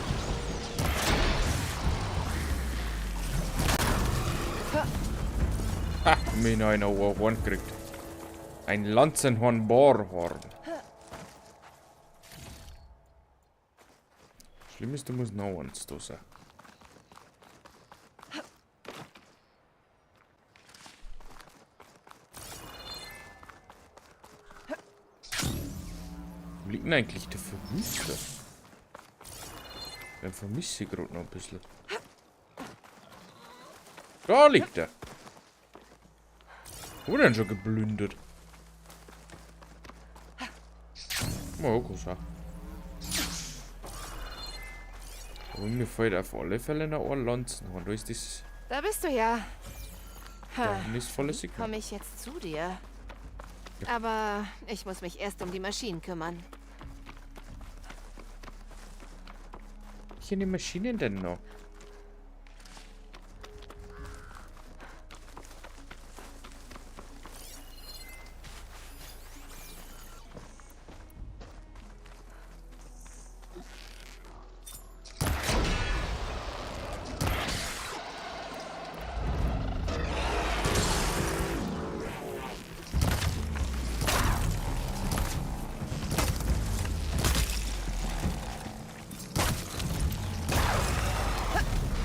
Ha, mich noch ein Horn gekriegt. Ein Lanzenhorn-Bohrhorn. Schlimm ist, da muss noch eins da sein. Wo liegt denn eigentlich der Verwüster? Den vermisse ich grad noch ein bisschen. Da liegt er. Wo denn schon geplündert? Ja, kann sein. Aber mir fällt auf alle Fälle noch ein Lanzenhorn. Da ist das. Da bist du ja. Da ist volles Signal. Komme ich jetzt zu dir? Aber ich muss mich erst um die Maschinen kümmern. Welche die Maschinen denn noch?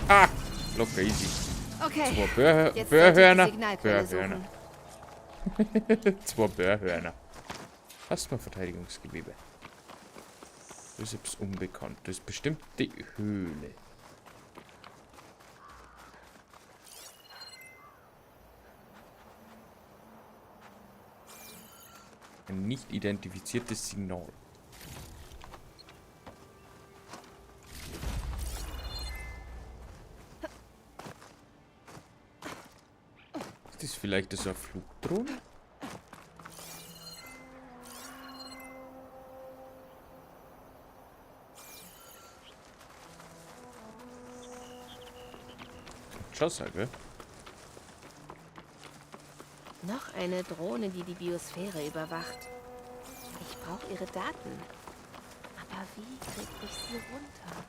Ah, locker easy. Okay. Zwei Jetzt sollte ich die Börhörner. Signalquelle Börhörner. suchen. Zwei Börhörner. Plasma-Verteidigungsgewebe. Das ist etwas unbekannt. Das ist bestimmt die Höhle. Ein nicht identifiziertes Signal. Ist das vielleicht so eine Flugdrohne? Schon sein, gell? Noch eine Drohne, die die Biosphäre überwacht. Ich brauche ihre Daten. Aber wie krieg ich sie runter?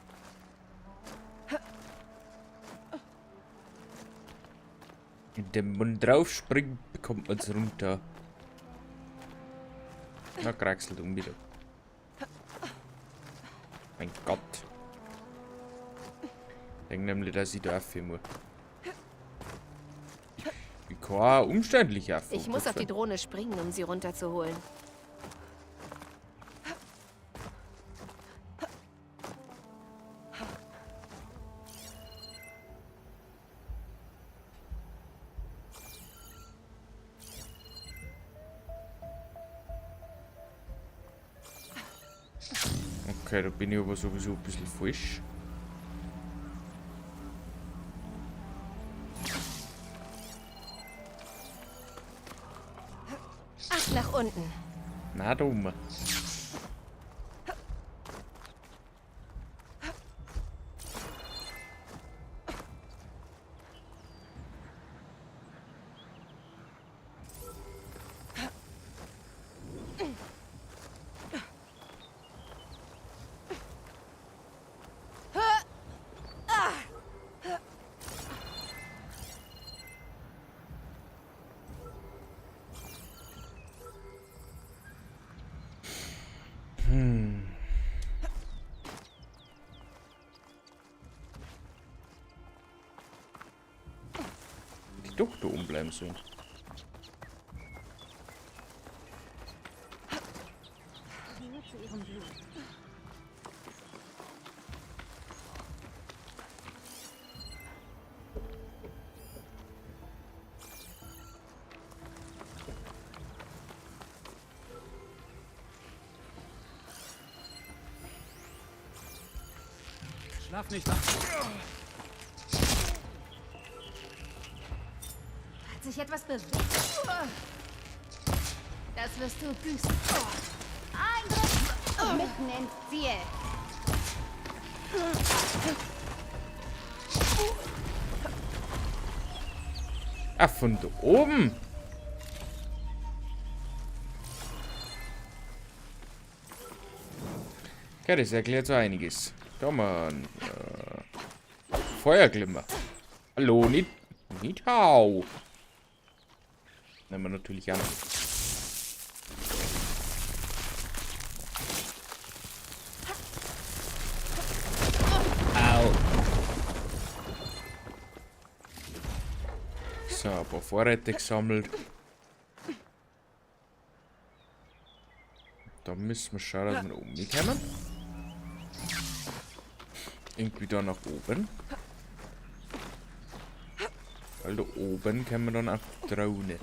Indem man drauf springt, bekommt man es runter. Na, kraxelt um wieder. Mein Gott. Ich denke nämlich, dass ich da auf muss. Ich kann auch umständlich auf. Ich muss auf die Drohne springen, um sie runterzuholen. Okay, da bin ich aber sowieso ein bisschen falsch. Ach, nach unten. Na, da oben. Die doch da oben bleiben sollen. Nur zu ihrem Blut. Schlaf nicht an. Hat sich etwas bewegt? Das wirst du büßen. Eingriff! Mitten ins Ziel. Ah, von da oben. Okay, das erklärt so einiges. Da haben wir einen, Feuerglimmer. Hallo, nicht hau. Nehmen wir natürlich an. Au. So, ein paar Vorräte gesammelt. Da müssen wir schauen, dass wir nach oben kommen. Irgendwie da nach oben. Weil da oben können wir dann auf die Drohne.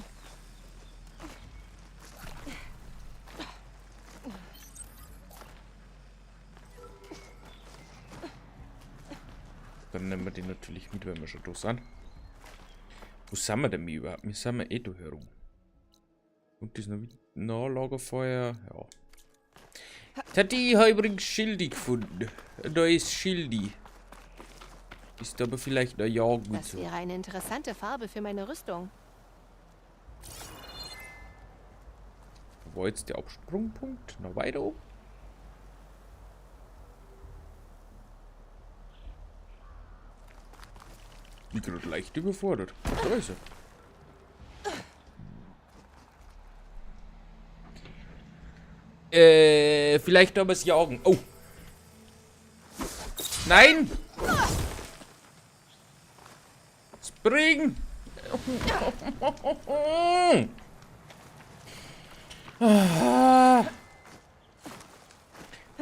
Dann nehmen wir die natürlich mit, wenn wir schon da sind. Wo sind wir denn überhaupt? Wir sind ja eh da herum. Und das noch mit na, Lagerfeuer. Ja. Tati, ich habe übrigens Schildi gefunden. Da ist Schildi. Ist aber vielleicht noch Jagen Das so. wäre eine interessante Farbe für meine Rüstung. Wo war jetzt der Absprungpunkt? Noch weiter oben? Bin gerade leicht überfordert. Da ist er. Vielleicht aber es jagen. Oh. Nein! Spring! Ah.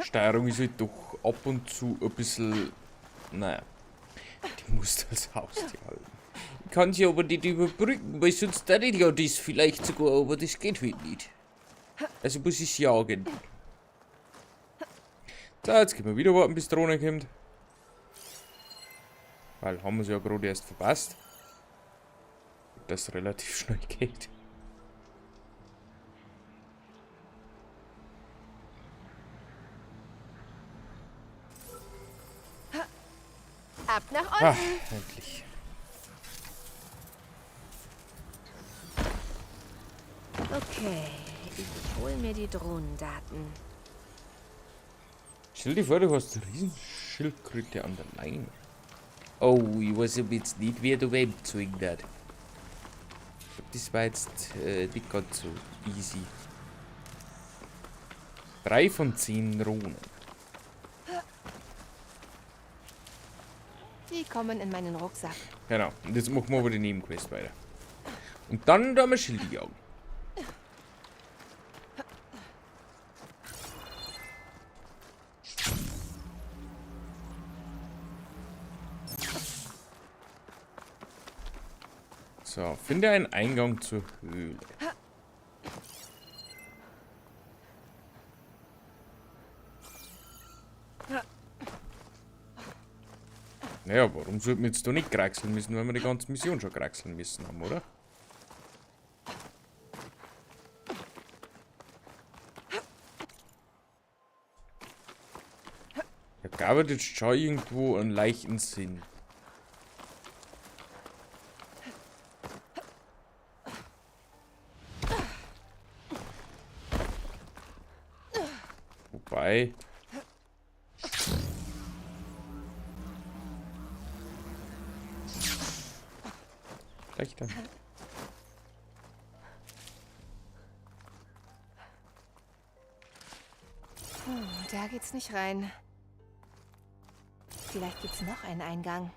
Steuerung ist halt doch ab und zu ein bisschen. Naja. Die musst als Haustier halten. Ich kann sie aber nicht überbrücken, weil sonst da ich ja das vielleicht sogar, aber das geht halt nicht. Also muss ich jagen. So, jetzt können wir wieder warten, bis die Drohne kommt. Weil haben wir sie ja gerade erst verpasst. Das relativ schnell geht. Ab nach unten. Ah, endlich. Okay, ich hole mir die Drohnendaten. Stell dir vor, du hast eine riesen Schildkröte an der Leine. Oh, ich weiß aber jetzt nicht, wer da wem gezogen hat. Das war jetzt nicht ganz so easy. 3 von 10 Drohnen. Die kommen in meinen Rucksack. Genau, und jetzt machen wir aber die Nebenquest weiter. Und dann da wir Schildi jagen. So, finde einen Eingang zur Höhle. Naja, warum sollten wir jetzt da nicht kraxeln müssen, wenn wir die ganze Mission schon kraxeln müssen haben, oder? Ja, gab es jetzt schon irgendwo einen leichten Sinn. Wobei... Vielleicht dann. Puh, da geht's nicht rein. Vielleicht gibt's noch einen Eingang.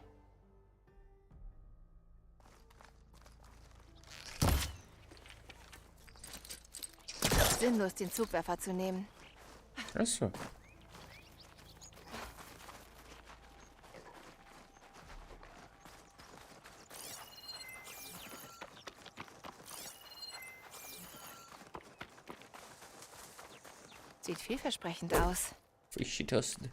Sinnlos, den Zugwerfer zu nehmen. Achso. Sieht vielversprechend aus. Frische Tasten.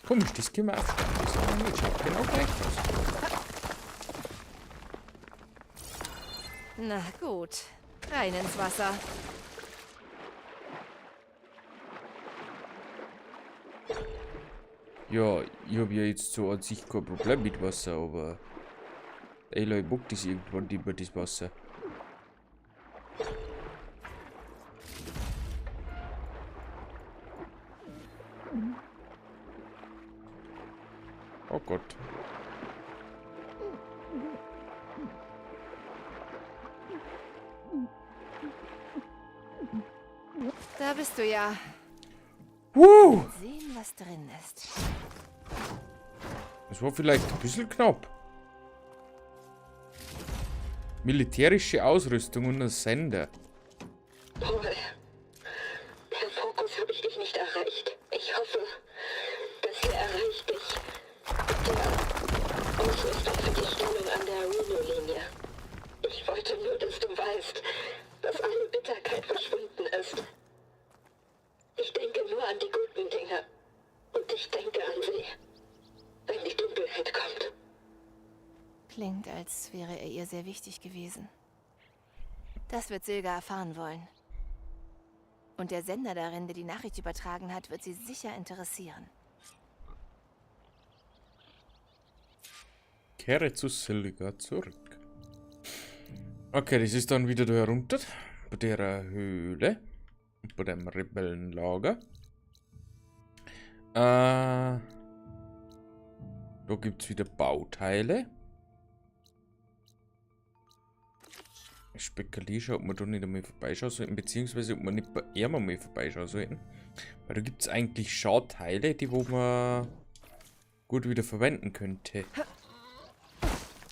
Komisch, das können wir aufstellen. Das haben wir nicht. Schaut genau gleich aus. Na gut. Rein ins Wasser. Ja, ich hab ja jetzt so an sich kein Problem mit Wasser, aber Aloy mag das irgendwann nicht mehr, das Wasser. Oh Gott. Da bist du ja. Woo! Sehen, was drin ist. Das war vielleicht ein bisschen knapp. Militärische Ausrüstung und ein Sender. Paul, per Fokus habe ich dich nicht erreicht. Ich hoffe, das hier erreicht dich. Mit der Ausrüstung für die Stellung an der Reno-Linie. Ich wollte nur, dass du weißt, dass alle Bitterkeit verschwunden ist. Ich denke nur an die guten Dinge. Klingt, als wäre er ihr sehr wichtig gewesen. Das wird Silga erfahren wollen. Und der Sender darin, der die Nachricht übertragen hat, wird sie sicher interessieren. Kehre zu Silga zurück. Okay, das ist dann wieder da herunter. Bei der Höhle. Und bei dem Rebellenlager. Da gibt es wieder Bauteile. Ich spekuliere schon, ob wir da nicht einmal vorbeischauen sollten, beziehungsweise ob wir nicht bei ihm einmal vorbeischauen sollten. Weil da gibt es eigentlich schon Teile, die wo man gut wieder verwenden könnte.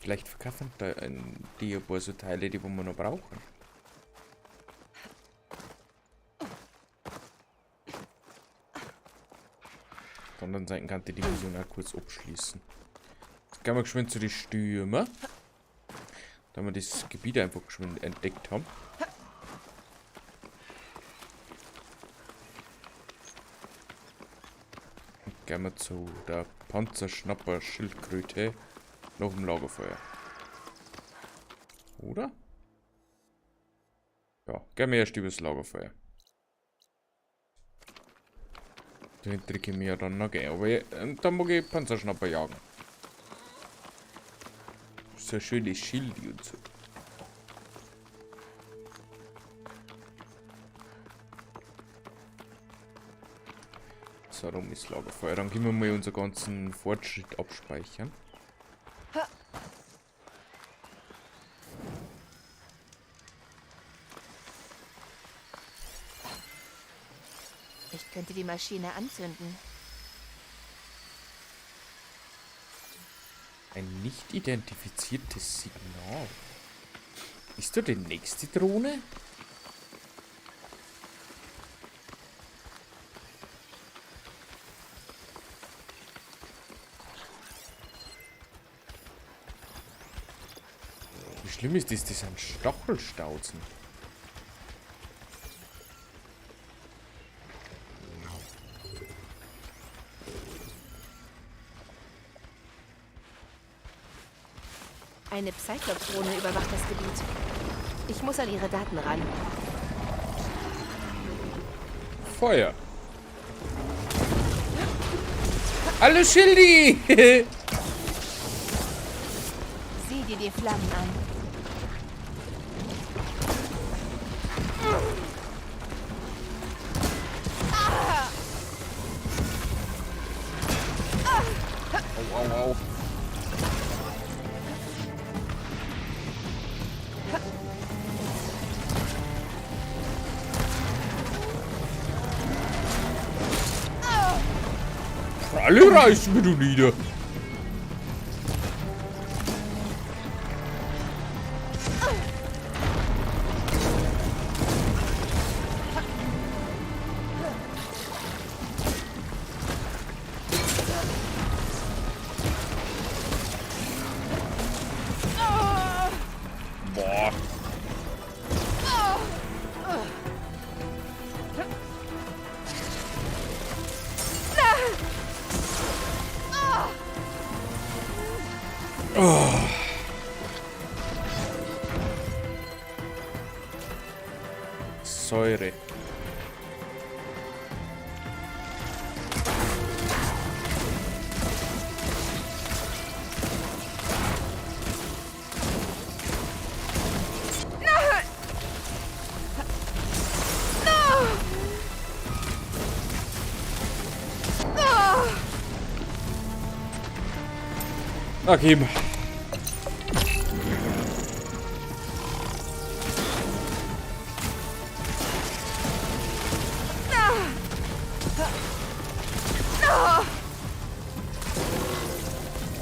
Vielleicht verkaufen da die ein paar so Teile, die wo wir noch brauchen. Auf der anderen Seite kann ich die Mission auch kurz abschließen. Jetzt gehen wir geschwind zu den Stürmer. Da wir das Gebiet einfach geschwind entdeckt haben. Und gehen wir zu der Panzerschnapper-Schildkröte noch im Lagerfeuer. Oder? Ja, gehen wir erst übers Lagerfeuer. Den drücke ich mir ja dann noch gehen. Aber dann mag ich Panzerschnapper jagen. So schöne Schilde und so. So, rum ist Lagerfeuer. Dann können wir mal unseren ganzen Fortschritt abspeichern. Ich könnte die Maschine anzünden. Ein nicht identifiziertes Signal. Ist da die nächste Drohne? Wie schlimm ist das? Das sind Stachelstauzen. Eine Psychlops-Drohne überwacht das Gebiet. Ich muss an ihre Daten ran. Feuer. Hallo Schildi! Sieh dir die Flammen an. Au, au, au. Alle reißen mir du nieder. Boah. Oh. Säure. Okay.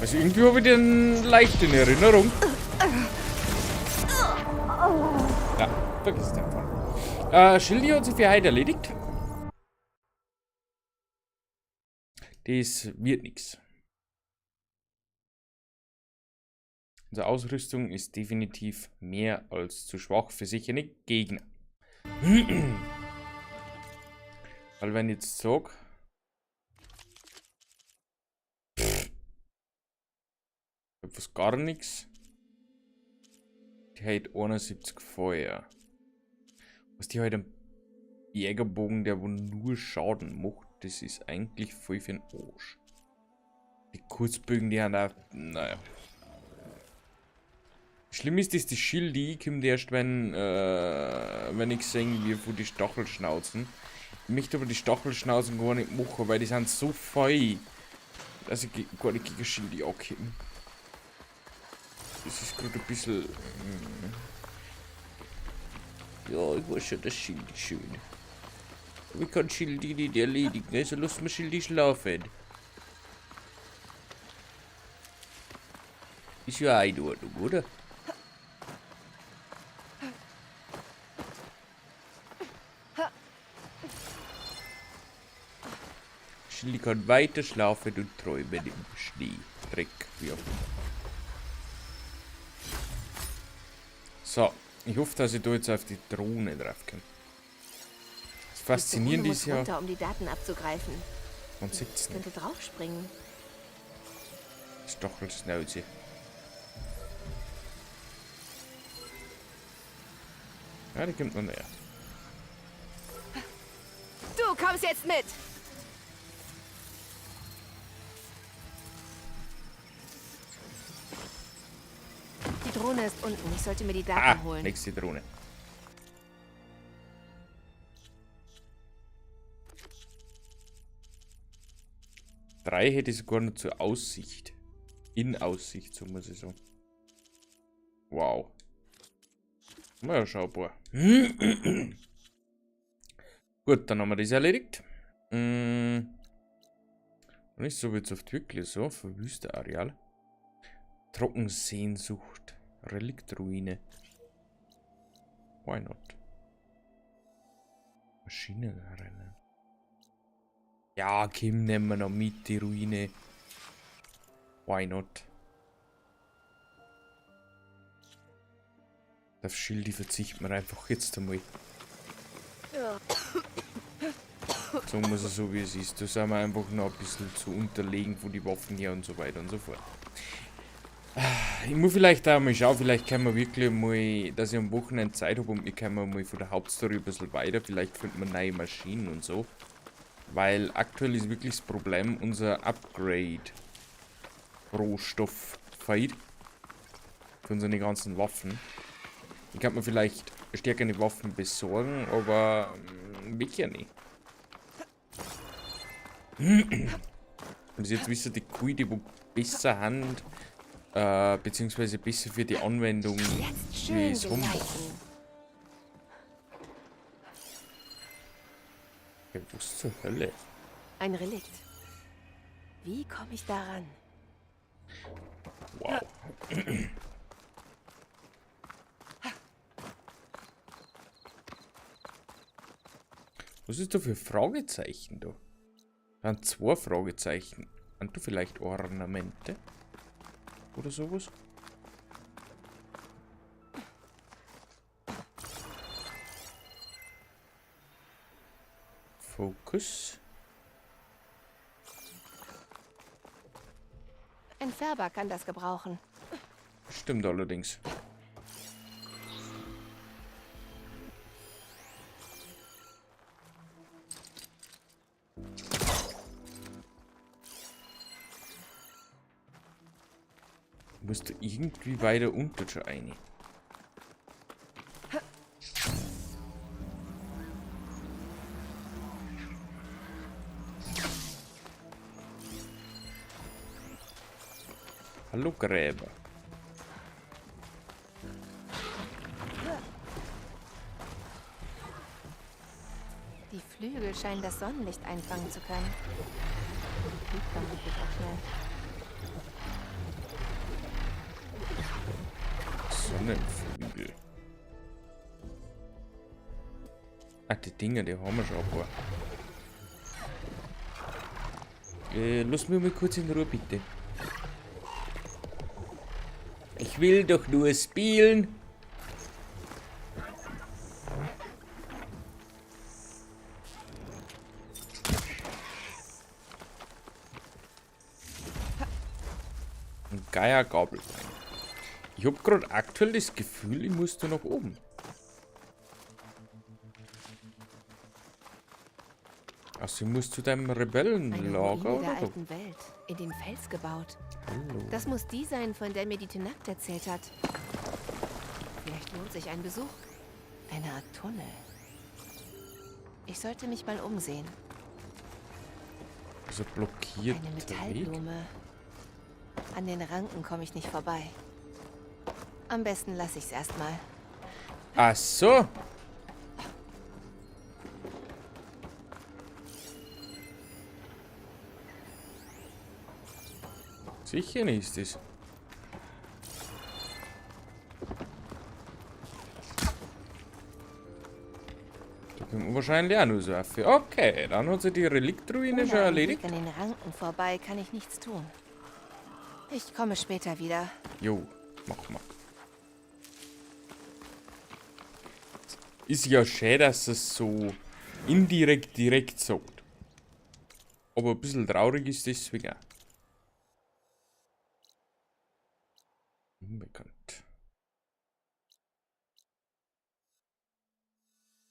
Also irgendwie habe ich den leicht in Erinnerung. Ja, vergiss es einfach. Schildi hat sich für heute erledigt. Das wird nix. Unsere Ausrüstung ist definitiv mehr als zu schwach für sichere Gegner. Weil wenn ich jetzt sag, pff, ich hab fast gar nichts. Die hat 71 Feuer. Was die halt ein Jägerbogen, der wo nur Schaden macht, das ist eigentlich voll für den Arsch. Die Kurzbögen, die haben auch. Naja. Schlimm ist, dass die Schildi kommt erst, wenn ich sehe, wie von die Stachelschnauzen. Ich möchte aber die Stachelschnauzen gar nicht machen, weil die sind so voll, dass ich gar nicht gegen Schildi ankomme. Das ist gerade ein bisschen. Ja, ich weiß schon, das Schildi schön. Aber ich kann Schildi nicht erledigen, also lass mir Schildi schlafen. Ist ja auch in Ordnung, oder? Schildi kann weiter schlafen und träumen im Schnee. Dreck, wie auch immer. So, ich hoffe, dass ich da jetzt auf die Drohne drauf komme. Das Faszinierende ist ja. Runter, um die Daten abzugreifen. Man sieht's Ich könnte draufspringen. Stachelschnauze. Ja, die kommt noch näher. Du kommst jetzt mit! Die Drohne ist unten. Ich sollte mir die Daten holen. Nächste Drohne. Drei hätte ich sogar noch zur Aussicht. In Aussicht, so muss ich sagen. Wow. Na ja, schau, Gut, dann haben wir das erledigt. Nicht so jetzt oft wirklich so. Verwüster Areal. Trockensehnsucht. Reliktruine. Why not? Maschinenrennen. Ja, Kim, nehmen wir noch mit, die Ruine. Why not? Auf Schildi verzichten wir einfach jetzt einmal. So muss es so, wie es ist. Da sind wir einfach noch ein bisschen zu unterlegen von die Waffen her und so weiter und so fort. Ich muss vielleicht auch mal schauen, vielleicht können wir wirklich mal, dass ich am Wochenende Zeit habe und wir können mal von der Hauptstory ein bisschen weiter. Vielleicht finden wir neue Maschinen und so. Weil aktuell ist wirklich das Problem, unser Upgrade Rohstoff fehlt. Für unsere ganzen Waffen. Ich kann mir vielleicht stärkere Waffen besorgen, aber welche nicht. Bis jetzt wissen die Kuh, die wo besser hand, beziehungsweise besser für die Anwendung, wie es rummacht. Ja, was zur Hölle? Ein Relikt. Wie komme ich daran? Wow. Was ist da für Fragezeichen da? Da sind 2 Fragezeichen. Sind da vielleicht Ornamente? Oder sowas? Fokus. Ein Färber kann das gebrauchen. Stimmt allerdings. Musst du irgendwie weiter unten schon rein. Hallo Gräber. Die Flügel scheinen das Sonnenlicht einfangen zu können. Die Blutbahn geht auch schnell. Sonnenflügel. Ach, die Dinger, die haben wir schon ein paar. Lass mich mal kurz in Ruhe, bitte. Ich will doch nur spielen. Ein Geiergabelbein. Ich habe gerade aktuell das Gefühl, ich muss da nach oben. Also ich muss zu deinem Eine Rebellenlager Ruine der oder so? alten Welt. In den Fels gebaut. Hallo. Das muss die sein, von der mir die Tenakt erzählt hat. Vielleicht lohnt sich ein Besuch. Eine Art Tunnel. Ich sollte mich mal umsehen. Also blockiert Eine Weg. Metallblume. An den Ranken komme ich nicht vorbei. Am besten lasse ich es erstmal. Ach so. Sicher nicht ist es. Da können wir wahrscheinlich auch nur so auf. Okay, dann hat sich die Reliktruine Ohne schon einen erledigt. Weg an den Ranken vorbei kann ich nichts tun. Ich komme später wieder. Jo, mach mal. Ist ja schön, dass es so indirekt direkt sagt. Aber ein bisschen traurig ist deswegen auch. Unbekannt.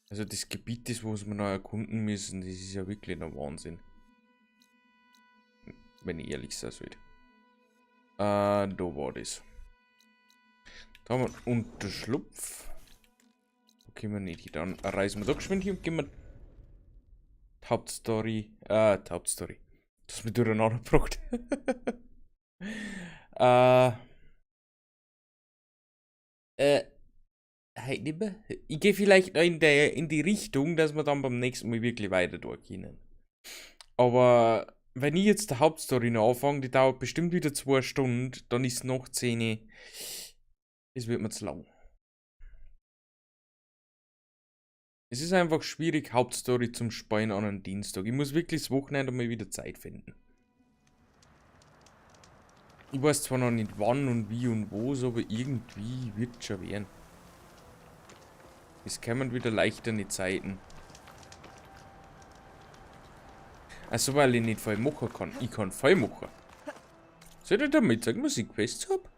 Also das Gebiet, das was wir noch erkunden müssen, das ist ja wirklich noch Wahnsinn. Wenn ich ehrlich sein soll. Da war das. Da haben wir einen Unterschlupf. Da können wir nicht hin. Dann reisen wir da geschwind hin und gehen wir die Hauptstory. Die Hauptstory. Das mich durcheinander gebracht. Halt nicht mehr. Ich gehe vielleicht noch in die Richtung, dass wir dann beim nächsten Mal wirklich weiter durchgehen. Aber wenn ich jetzt die Hauptstory noch anfange, die dauert bestimmt wieder 2 Stunden, dann ist noch 10. Das wird mir zu lang. Es ist einfach schwierig, Hauptstory zum Spielen an einem Dienstag. Ich muss wirklich das Wochenende mal wieder Zeit finden. Ich weiß zwar noch nicht wann und wie und wo, aber irgendwie wird es schon werden. Es kämen wieder leichtere Zeiten. Also weil ich nicht voll machen kann. Ich kann voll machen. Soll ich damit sagen, was ich Quests hab?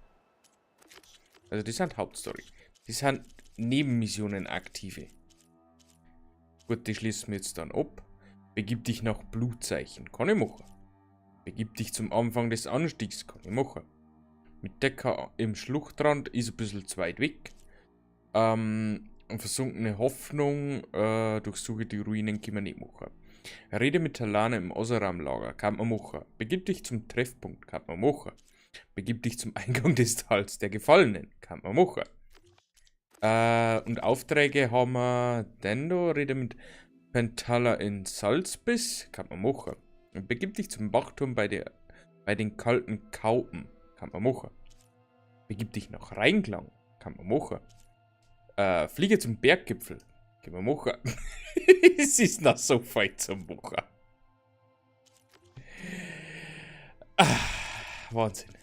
Also das sind Hauptstory. Das sind Nebenmissionen aktive. Gut, die schließen wir jetzt dann ab. Begib dich nach Blutzeichen. Kann ich machen. Begib dich zum Anfang des Anstiegs. Kann ich machen. Mit Decker im Schluchtrand ist ein bisschen zu weit weg. Versunkene Hoffnung. Durchsuche die Ruinen, kann man nicht machen. Rede mit Talana im Oseram-Lager. Kann man machen. Begib dich zum Treffpunkt. Kann man machen. Begib dich zum Eingang des Tals der Gefallenen. Kann man machen. Und Aufträge haben wir Dendo. Rede mit Pentala in Salzbiss. Kann man machen. Und begib dich zum Wachturm bei den kalten Kaupen. Kann man machen. Begib dich nach Rheinklang. Kann man machen. Fliege zum Berggipfel. Kann man machen. Es ist noch so viel zum machen. Ah, Wahnsinn.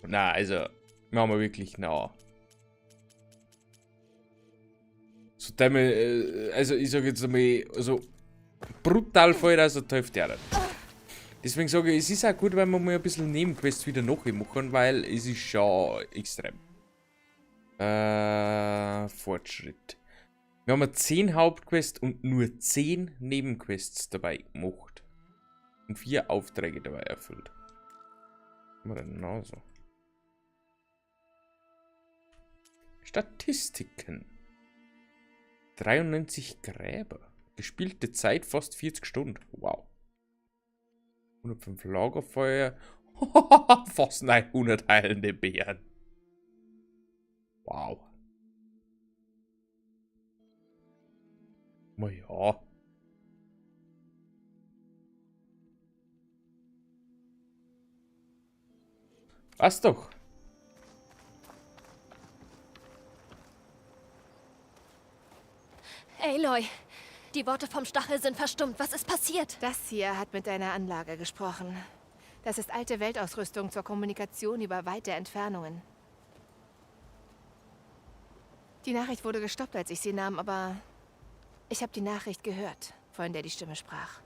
Na, also, wir haben wirklich noch. So, also ich sage jetzt einmal, also brutal voll, also die Hälfte auch nicht. Deswegen sage ich, es ist auch gut, wenn wir mal ein bisschen Nebenquests wieder nachmachen, weil es ist schon extrem. Fortschritt. Wir haben 10 Hauptquests und nur 10 Nebenquests dabei gemacht. Und 4 Aufträge dabei erfüllt. Was haben wir denn noch so? Statistiken. 93 Gräber. Gespielte Zeit fast 40 Stunden. Wow. 105 Lagerfeuer. Fast 900 heilende Bären. Wow. Na ja. Passt doch. Aloy, die Worte vom Stachel sind verstummt. Was ist passiert? Das hier hat mit deiner Anlage gesprochen. Das ist alte Weltausrüstung zur Kommunikation über weite Entfernungen. Die Nachricht wurde gestoppt, als ich sie nahm, aber ich habe die Nachricht gehört, von der die Stimme sprach.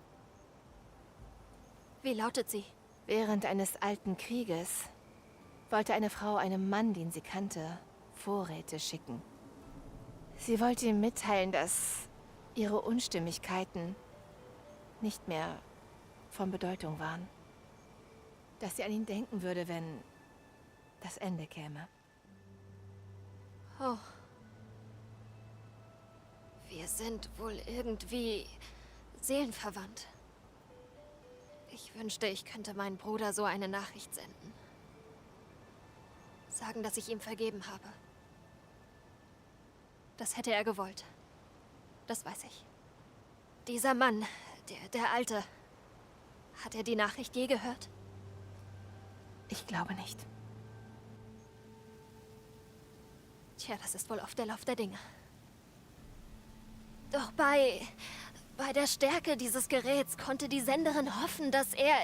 Wie lautet sie? Während eines alten Krieges Wollte eine Frau einem Mann, den sie kannte, Vorräte schicken. Sie wollte ihm mitteilen, dass ihre Unstimmigkeiten nicht mehr von Bedeutung waren. Dass sie an ihn denken würde, wenn das Ende käme. Oh. Wir sind wohl irgendwie seelenverwandt. Ich wünschte, ich könnte meinem Bruder so eine Nachricht senden. Sagen, dass ich ihm vergeben habe. Das hätte er gewollt. Das weiß ich. Dieser Mann, der Alte, hat er die Nachricht je gehört? Ich glaube nicht. Tja, das ist wohl oft der Lauf der Dinge. Doch bei der Stärke dieses Geräts konnte die Senderin hoffen, dass er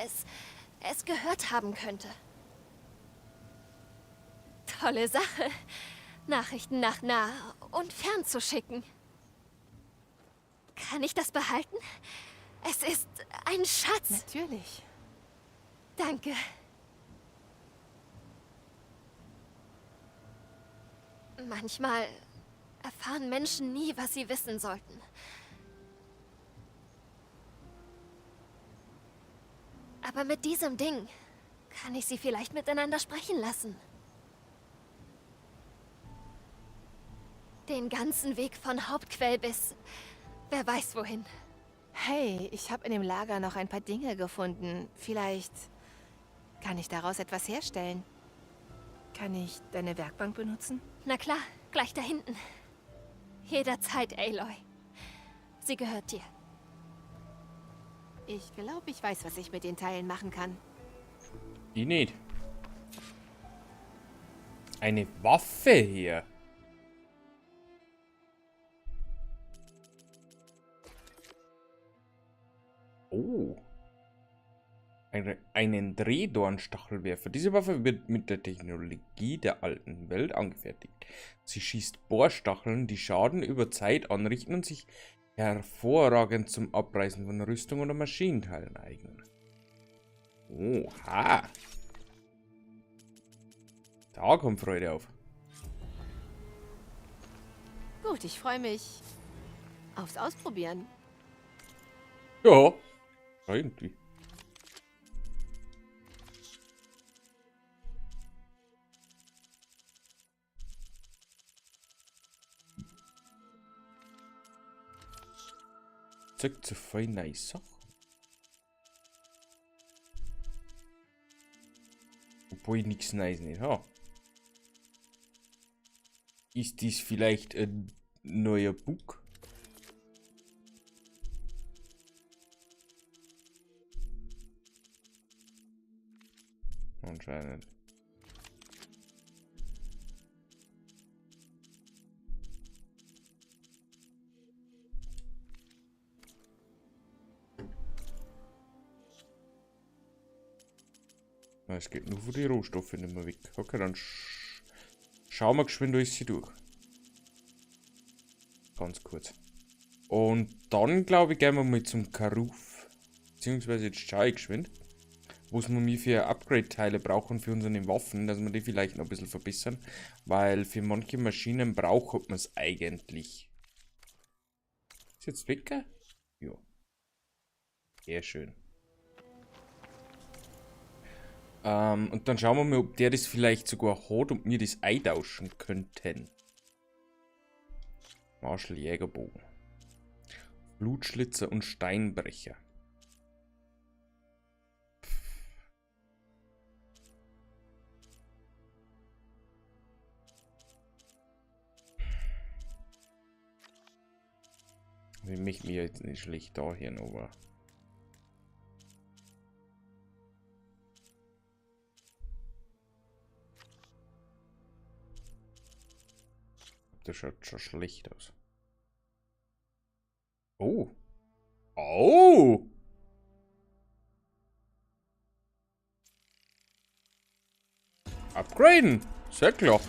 es gehört haben könnte. Tolle Sache, Nachrichten nach nah und fern zu schicken. Kann ich das behalten? Es ist ein Schatz. Natürlich. Danke. Manchmal erfahren Menschen nie, was sie wissen sollten. Aber mit diesem Ding kann ich sie vielleicht miteinander sprechen lassen. Den ganzen Weg von Hauptquell bis wer weiß wohin. Hey, ich habe in dem Lager noch ein paar Dinge gefunden. Vielleicht kann ich daraus etwas herstellen. Kann ich deine Werkbank benutzen? Na klar, gleich da hinten. Jederzeit, Aloy. Sie gehört dir. Ich glaube, ich weiß, was ich mit den Teilen machen kann. Ich nicht. Eine Waffe hier. Oh. Einen Drehdornstachelwerfer. Diese Waffe wird mit der Technologie der alten Welt angefertigt. Sie schießt Bohrstacheln, die Schaden über Zeit anrichten und sich hervorragend zum Abreißen von Rüstung oder Maschinenteilen eignen. Oha. Da kommt Freude auf. Gut, ich freue mich aufs Ausprobieren. Ja, irgendwie. Zeigt so voll nice Sachen. Obwohl ich nichts Neues nicht habe. Ist dies vielleicht ein neuer Bug? Anscheinend. Na, es geht nur für die Rohstoffe nicht mehr weg. Okay, dann schauen wir geschwind alles hier durch. Ganz kurz. Und dann, glaube ich, gehen wir mal zum Keruf. Beziehungsweise jetzt schaue ich geschwind, was wir mir für Upgrade-Teile brauchen für unsere Waffen, dass wir die vielleicht noch ein bisschen verbessern. Weil für manche Maschinen braucht man's eigentlich. Ist jetzt weg? Ja. Sehr schön. Und dann schauen wir mal, ob der das vielleicht sogar hat und wir das eintauschen könnten. Marshall Jägerbogen. Blutschlitzer und Steinbrecher. Ich möchte mich jetzt nicht schlecht da hier, aber das schaut schon schlecht aus. Oh. Oh! Upgraden! Sehr klar.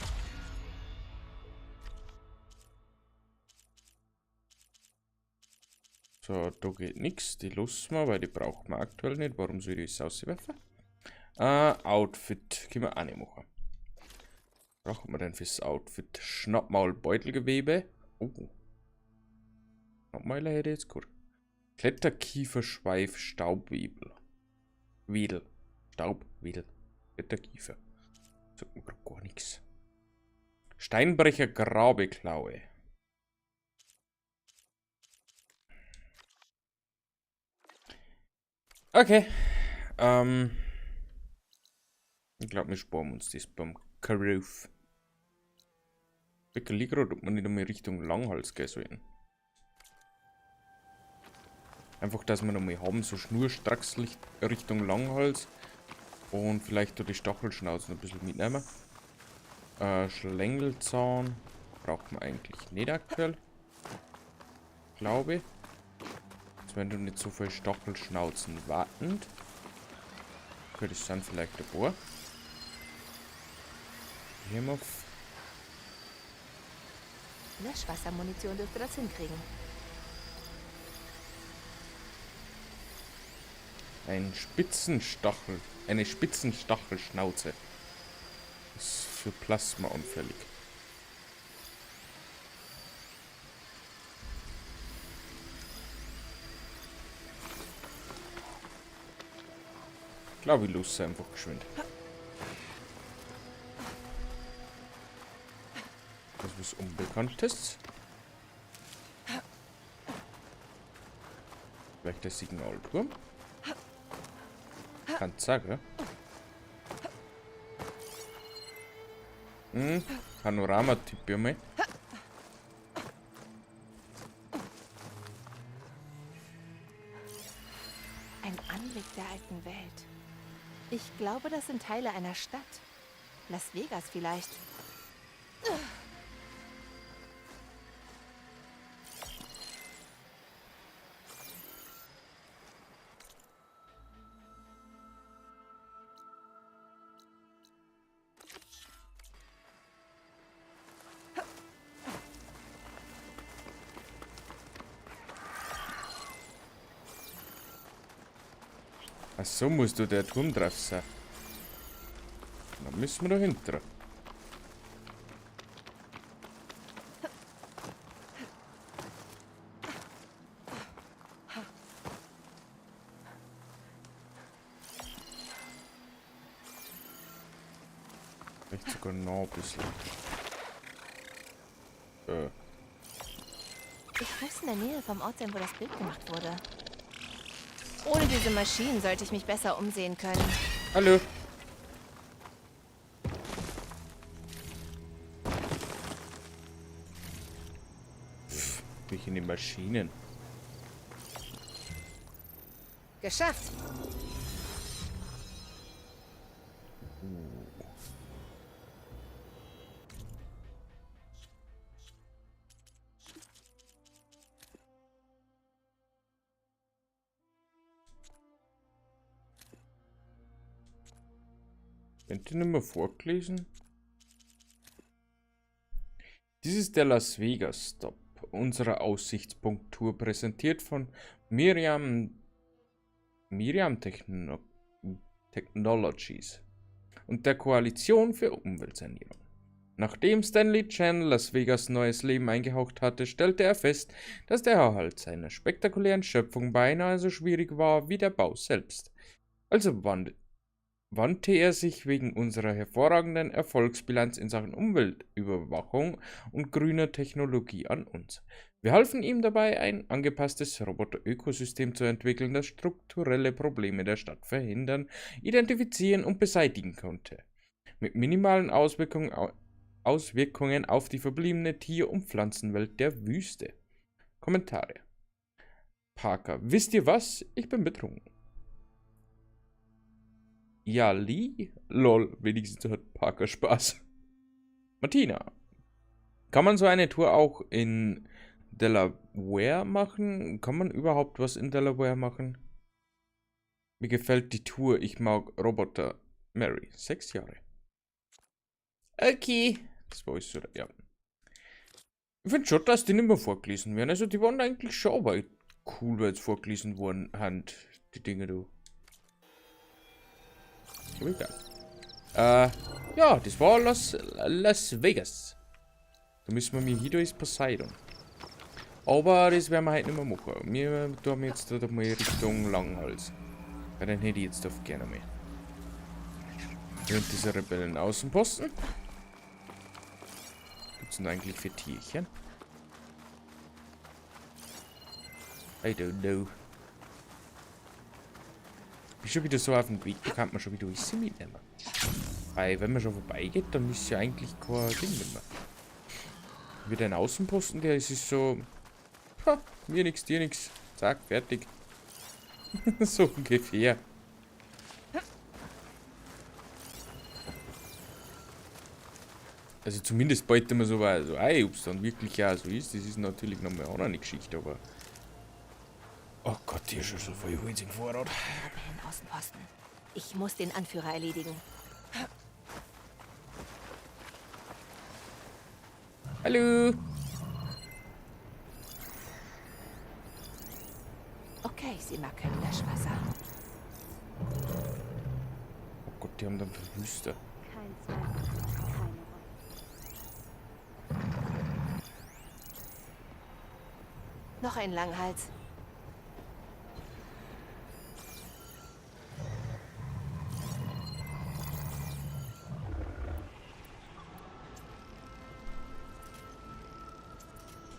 So, da geht nix. Die lassen wir, weil die braucht man aktuell nicht. Warum soll ich das rauswerfen? Outfit können wir auch nicht machen. Braucht man denn fürs Outfit? Schnappmaulbeutelgewebe. Oh. Schnappmäuler hätte ich jetzt gut. Kletterkieferschweif, Staubwedel. Wedel. Staubwedel. Kletterkiefer. Sagt mir grad gar nichts. Steinbrecher Grabeklaue. Okay. Ich glaub, wir sparen uns das beim Kauf. Ich überlege grad, ob wir nicht einmal Richtung Langhals gehen sollen. Einfach, dass wir nochmal haben, so schnurstracks Richtung Langhals. Und vielleicht da die Stachelschnauzen ein bisschen mitnehmen. Schlängelzahn braucht man eigentlich nicht aktuell. Glaube ich. Jetzt wenn du nicht so viel Stachelschnauzen warten. Okay, das sind vielleicht ein paar. Hier mal. Löschwassermunition dürfte das hinkriegen. Ein Spitzenstachel. Eine Spitzenstachelschnauze. Das ist für Plasma anfällig. Ich glaube, ich lasse einfach geschwind. Das ist was Unbekanntes. Vielleicht der Signalturm? Kann's sagen, ja? Panorama-Typ ja mal. Ein Anblick der alten Welt. Ich glaube, das sind Teile einer Stadt. Las Vegas vielleicht. Ach so, musst du der Turm drauf sein. Dann müssen wir dahinter. Vielleicht sogar noch ein bisschen. Ich muss in der Nähe vom Ort sein, wo das Bild gemacht wurde. Ohne diese Maschinen sollte ich mich besser umsehen können. Hallo. Pff, bin ich in den Maschinen. Geschafft. Könnt ihr nicht mehr vorgelesen? Dies ist der Las Vegas Stop unserer Aussichtspunkt-Tour, präsentiert von Miriam Technologies und der Koalition für Umweltsanierung. Nachdem Stanley Chen Las Vegas neues Leben eingehaucht hatte, stellte er fest, dass der Erhalt seiner spektakulären Schöpfung beinahe so schwierig war wie der Bau selbst. Also wandte er sich wegen unserer hervorragenden Erfolgsbilanz in Sachen Umweltüberwachung und grüner Technologie an uns. Wir halfen ihm dabei, ein angepasstes Roboter-Ökosystem zu entwickeln, das strukturelle Probleme der Stadt verhindern, identifizieren und beseitigen konnte. Mit minimalen Auswirkungen auf die verbliebene Tier- und Pflanzenwelt der Wüste. Kommentare. Parker, wisst ihr was? Ich bin betrunken. Ja, Lee? Lol, wenigstens hat Parker Spaß. Martina. Kann man so eine Tour auch in Delaware machen? Kann man überhaupt was in Delaware machen? Mir gefällt die Tour. Ich mag Roboter. Mary, 6 Jahre. Okay. Das war alles so, ja. Ich find schon, dass die nicht mehr vorgelesen werden. Also die waren eigentlich schon aber cool, weil es vorgelesen worden haben, die Dinge, du. Aber egal. Ja, das war Las Vegas. Da müssen wir mir hier, da ist Poseidon. Aber das werden wir heute nicht mehr machen. Wir tun jetzt da mal Richtung Langhals. Ja, den hätte ich jetzt doch gerne mal. Während dieser Rebellen-Außenposten. Was gibt's denn eigentlich für Tierchen? I don't know. Bin schon wieder so auf dem Weg, da kann man schon wieder alles mitnehmen. Weil, wenn man schon vorbeigeht, dann ist ja eigentlich kein Ding mehr. Wieder ein Außenposten, der ist so. Ha, mir nix, dir nix. Zack, fertig. So ungefähr. Also zumindest bald immer so war, also, ey, ob's dann wirklich auch so ist, das ist natürlich nochmal eine andere Geschichte, aber. Oh Gott, hier ist schon so viel Holz im Vorrat. Rebellen-Außenposten. Ich muss den Anführer erledigen. Hallo. Okay, sie mag kein Löschwasser. Oh Gott, die haben dann Verwüster. Kein Zweifel, keine Reue. Noch ein Langhals.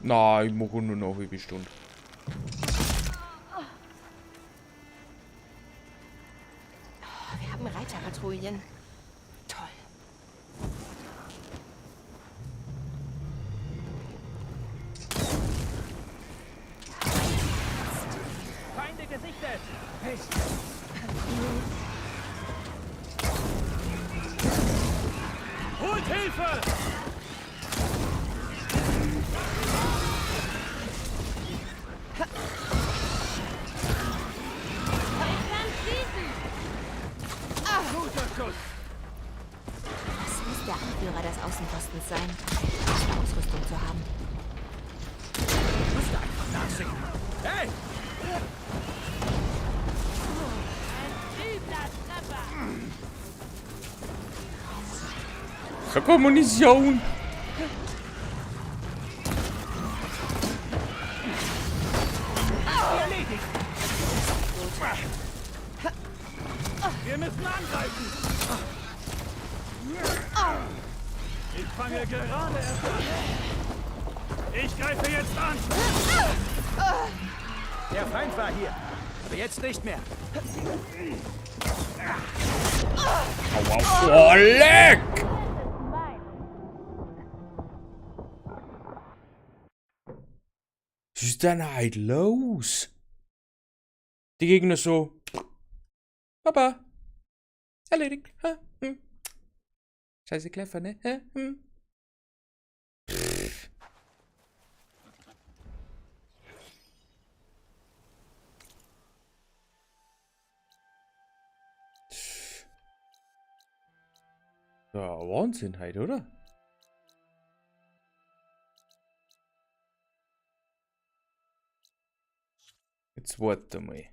Na, ich mache nur noch eine halbe Stunde. Oh, wir haben Reiterpatrouillen. Toll. Feinde gesichtet! Hey! Holt Hilfe! Guter Schuss! Das muss der Anführer des Außenpostens sein, um Ausrüstung zu haben. Musst du einfach nachsehen. Hey! Ein übler Treffer. Sag Munition! Erledigt! Wir müssen angreifen! Ich fange gerade erst an. Ich greife jetzt an! Der Feind war hier, aber jetzt nicht mehr. Au, au. Oh, leck! Was ist denn heute los? Die Gegner so. Papa. Erledigt. Ha, hm. Scheiße Kleffer, ne? Ha, hm. Pff. Ja, Wahnsinn heute, oder? Jetzt warte mal.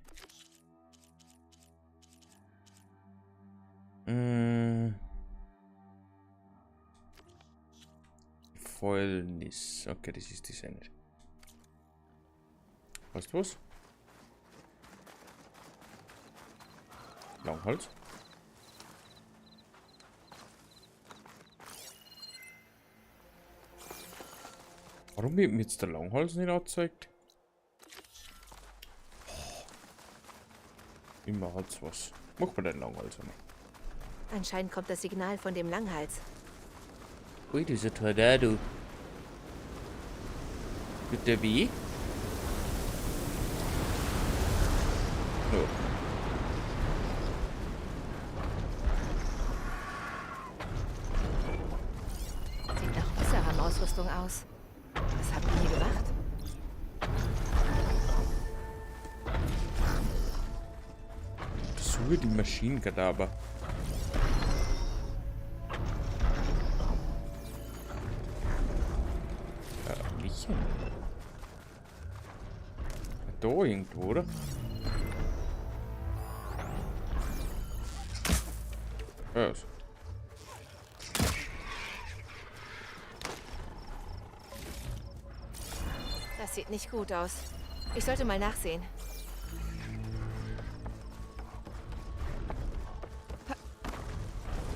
Fäulnis. Okay, das ist das ja nicht. Weißt du was? Langhals. Warum wird mir jetzt der Langhals nicht angezeigt? Immer hat's was. Mach mal den Langhals einmal. Anscheinend kommt das Signal von dem Langhals. Ui, dieser Tornado. Mit der weh? So. Sieht nach Oseram-Ausrüstung aus. Was haben die hier gemacht? Suche die Maschinenkadaver. Welche? Da irgendwo, oder? Ja, so. sieht nicht gut aus. Ich sollte mal nachsehen.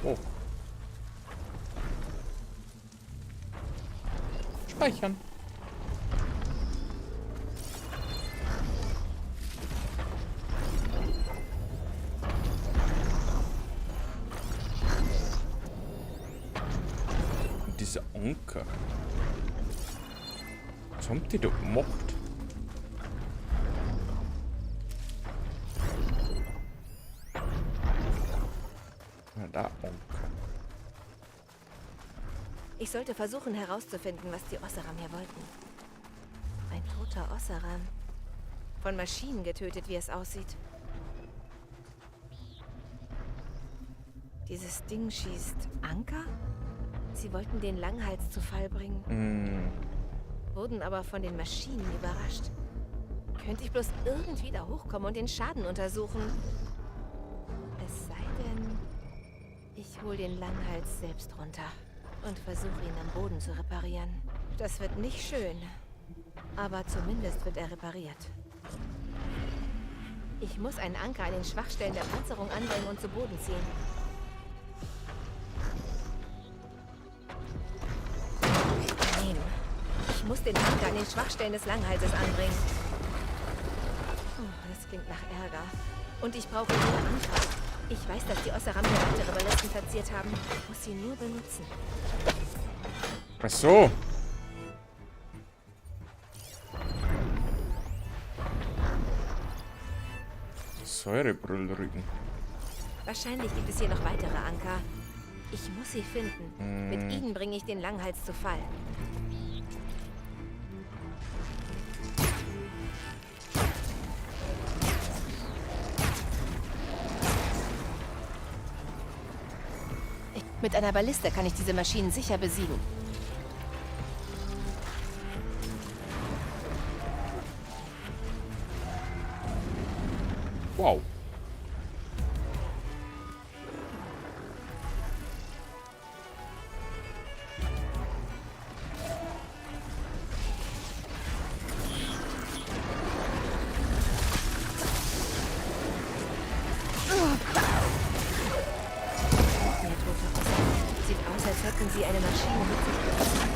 Oh. Speichern. Und dieser Anker. Was haben die da gemacht? Na, da Anker. Ich sollte versuchen herauszufinden, was die Osseram hier wollten. Ein toter Osseram. Von Maschinen getötet, wie es aussieht. Dieses Ding schießt Anker? Sie wollten den Langhals zu Fall bringen, wurden aber von den Maschinen überrascht. Könnte ich bloß irgendwie da hochkommen und den Schaden untersuchen? Es sei denn, ich hole den Langhals selbst runter und versuche ihn am Boden zu reparieren. Das wird nicht schön, aber zumindest wird er repariert. Ich muss einen Anker an den Schwachstellen der Panzerung anbringen und zu Boden ziehen. Nein. Ich muss den Anker an den Schwachstellen des Langhalses anbringen. Oh, das klingt nach Ärger. Und ich brauche mehr Anker. Ich weiß, dass die Osseram hier weitere Ballisten platziert haben. Muss sie nur benutzen. Ach so. Säurebrüllrücken. Wahrscheinlich gibt es hier noch weitere Anker. Ich muss sie finden. Mit ihnen bringe ich den Langhals zu Fall. Mit einer Balliste kann ich diese Maschinen sicher besiegen. Wow. Mehr tote Osseram. Sieht aus, als hätten sie eine Maschine mit sich gerissen.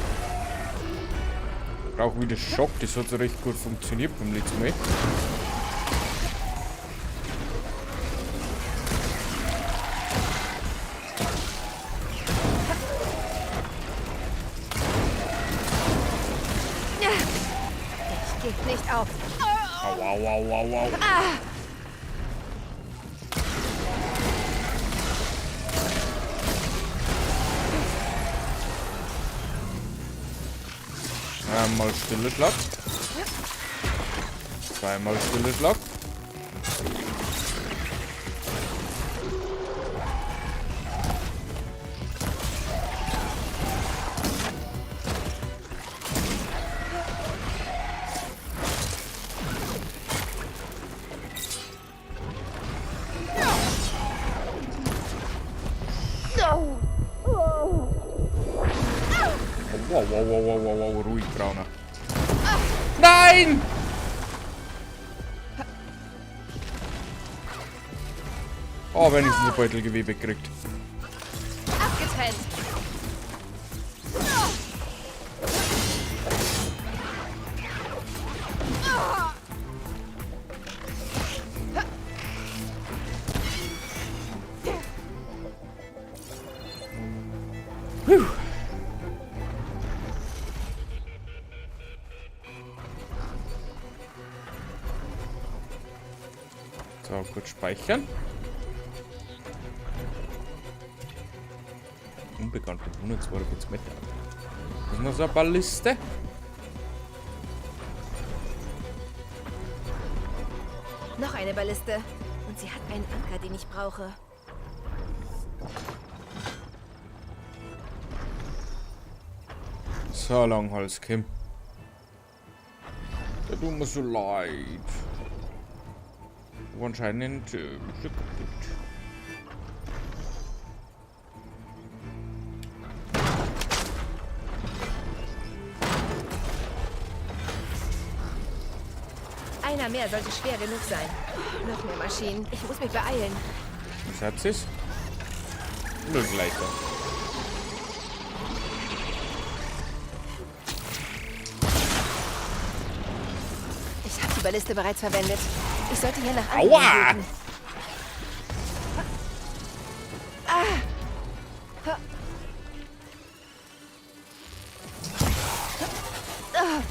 Brauche wieder Schock, das hat so recht gut funktioniert beim letzten Mal. Ich gebe nicht auf. Au, au, au, au, au. Einmal stille Schlag. Zweimal stille Schlag. Wow, wow, wow, wow, wow, wow, ruhig, Brauner. Nein! Oh, wenigstens ein Beutelgewebe gekriegt. Abgetrennt! Puh. So, kurz speichern. Unbekannte 142 Meter. Das ist noch so eine Balliste. Noch eine Balliste. Und sie hat einen Anker, den ich brauche. So, Langhals, Kim. Der tut mir so leid. Aber anscheinend ist er kaputt. Einer mehr sollte schwer genug sein. Noch mehr Maschinen. Ich muss mich beeilen. Was hat es? Himmelgleiter. Ich habe die Balliste bereits verwendet. Ich sollte hier nach anderen Aua! suchen. Ah! Ha. Ah.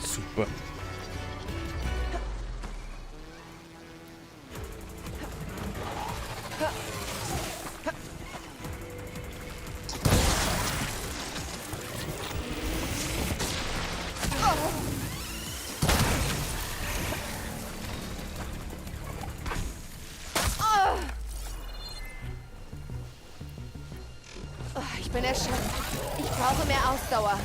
Super. Oh, ich bin erschöpft. Ich brauche mehr Ausdauer.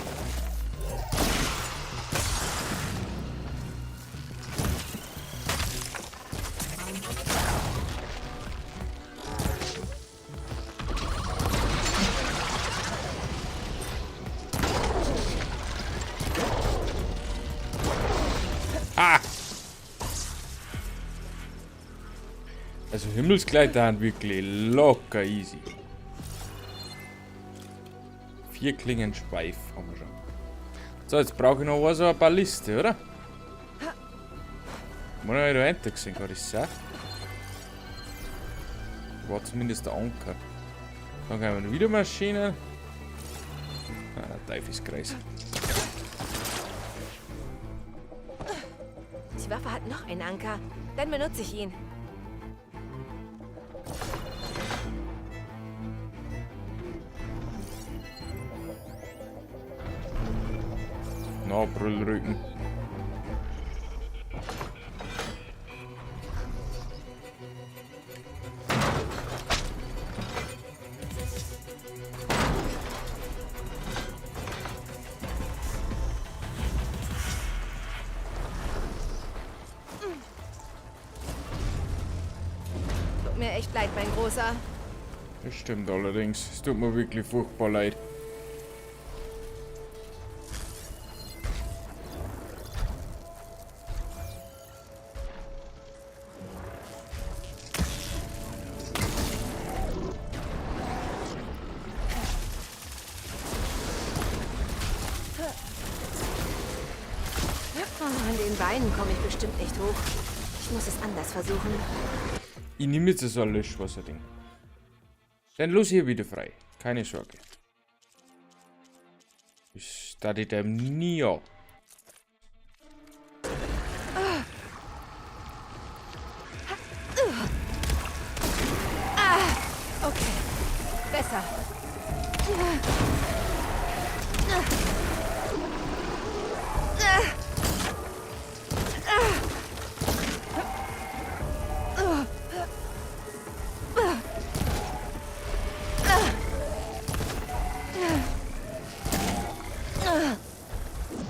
Ah! Also Himmelsgleiter sind wirklich locker easy. 4 Klingen Schweif haben wir schon. So, jetzt brauche ich noch was, so eine Balliste, oder? Mal habe ich da weiter gesehen, kann das sein? War zumindest der Anker. Dann haben wir wieder Maschinen. Ah, Teufelskreis. Die Waffe hat noch einen Anker. Dann benutze ich ihn. Na, Brüllrücken. Tut mir echt leid, mein Großer. Das stimmt allerdings. Es tut mir wirklich furchtbar leid. An den Beinen komme ich bestimmt nicht hoch. Ich muss es anders versuchen. Ich nehme jetzt so ein Löschwasserding. Dann los hier wieder frei. Keine Sorge. Ich starte dem nie ab. Ah, okay. Besser.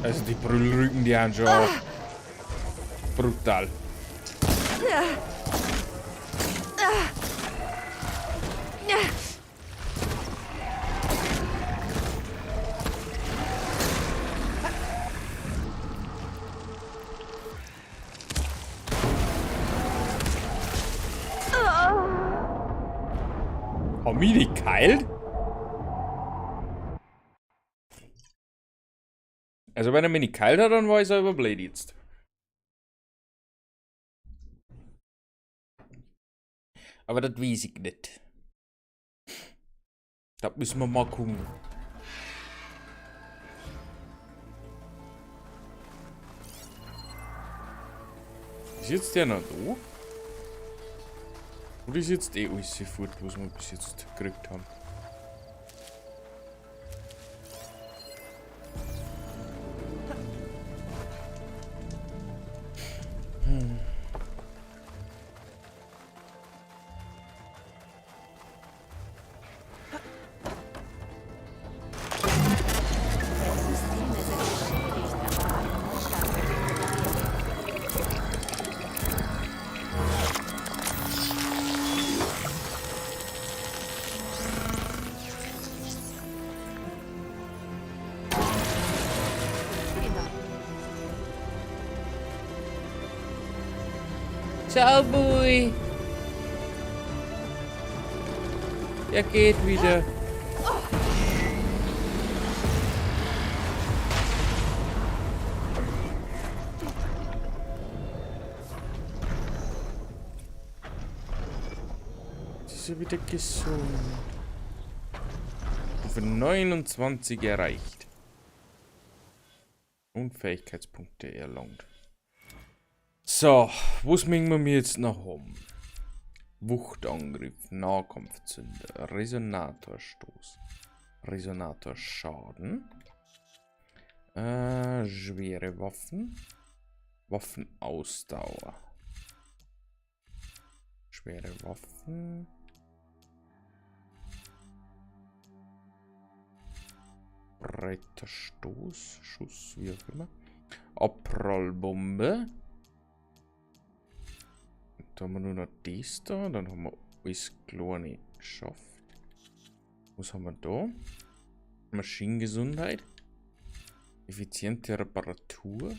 Also die Brüllrücken, die haben schon auch brutal. Haben wir die geheilt? Also wenn er mich nicht geheilt hat, dann war ich selber blöd jetzt. Aber das weiß ich nicht. Da müssen wir mal gucken. Ist jetzt der noch da? Oder ist jetzt eh alles fort, was wir bis jetzt gekriegt haben? Ciao, Bui. Er geht wieder. Jetzt ist er wieder gesund. Stufe 29 erreicht. Und Fähigkeitspunkte erlangt. So, was müssen wir jetzt noch haben? Wuchtangriff, Nahkampfzünder, Resonatorstoß, Resonatorschaden, schwere Waffen, Waffenausdauer, schwere Waffen, breiter Stoß, Schuss, wie auch immer, Abprallbombe. Da haben wir nur noch das da, dann haben wir alles Kleine geschafft. Was haben wir da? Maschinengesundheit. Effiziente Reparatur.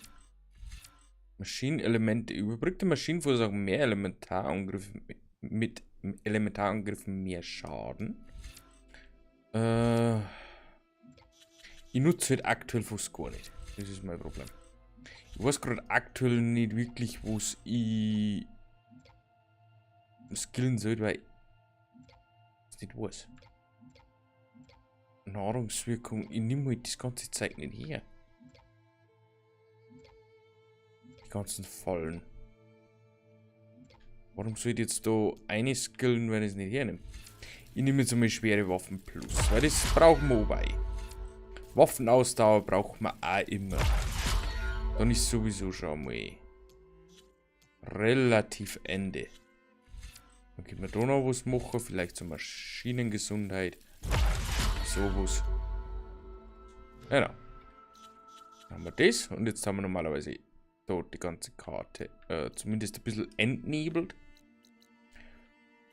Maschinenelemente. Überbrückte Maschinen verursachen mehr Elementarangriffe mit Elementarangriffen mehr Schaden. Ich nutze halt aktuell fast gar nicht. Das ist mein Problem. Ich weiß gerade aktuell nicht wirklich, was ich skillen soll, weil ich es nicht weiß. Nahrungswirkung, ich nehme halt das ganze Zeug nicht her. Die ganzen Fallen. Warum soll ich jetzt da eine skillen, wenn ich es nicht hernehme? Ich nehme jetzt einmal schwere Waffen plus, weil das brauchen wir bei. Waffenausdauer braucht man auch immer. Dann ist sowieso schon mal relativ Ende. Dann können wir da noch was machen, vielleicht zur Maschinengesundheit. Sowas. Genau. Dann haben wir das und jetzt haben wir normalerweise da die ganze Karte zumindest ein bisschen entnebelt.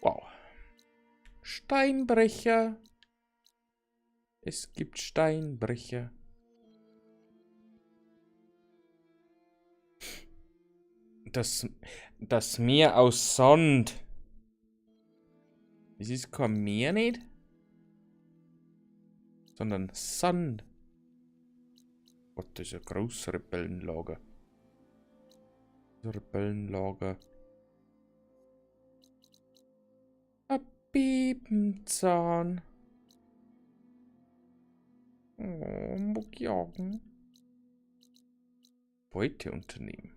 Wow. Steinbrecher. Es gibt Steinbrecher. Das Meer aus Sand. Es ist kein Meer nicht, sondern Sand. Gott, das ist ein großes Rebellenlager. Rebellenlager. Ein Bebenzahn. Oh, Muckjagen. Beuteunternehmen.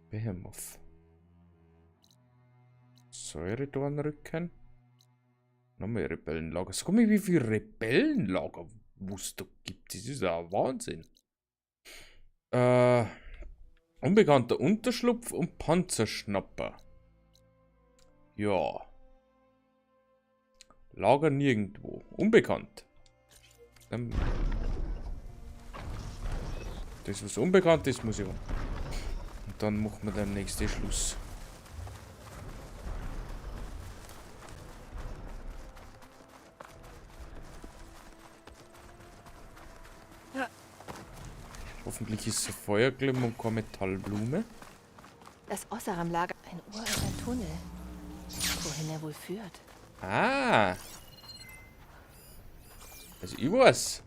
Behemoth. Säuredornrücken. Nochmal Rebellenlager. Sag mal, wie viele Rebellenlager es da gibt. Das ist ja Wahnsinn. Unbekannter Unterschlupf und Panzerschnapper. Ja. Lager nirgendwo. Unbekannt. Dann das, was unbekannt ist, muss ich haben. Und dann machen wir den nächsten Schluss. Hoffentlich ist es ein Feuerglimmer und keine Metallblume. Das Oseram-Lager, ein uralter Tunnel. Wohin er wohl führt. Ah. Also ich weiß.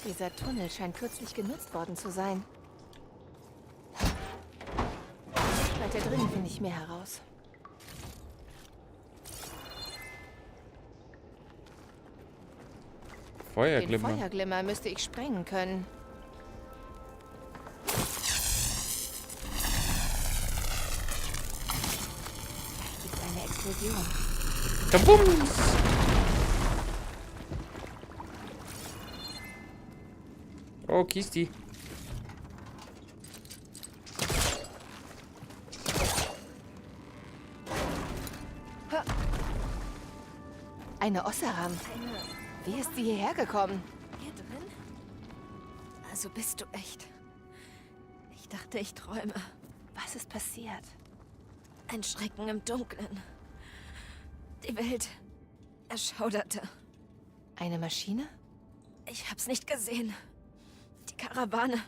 Dieser Tunnel scheint kürzlich genutzt worden zu sein. Weiter drin finde ich mehr heraus. Feuerglimmer. Den Feuerglimmer müsste ich sprengen können. Da gibt eine Explosion. Kabums! Oh, Kisti. Eine Oseram. Wie ist sie hierher gekommen? Hier drin? Also bist du echt. Ich dachte, ich träume. Was ist passiert? Ein Schrecken im Dunkeln. Die Welt erschauderte. Eine Maschine? Ich hab's nicht gesehen. Die Karawane.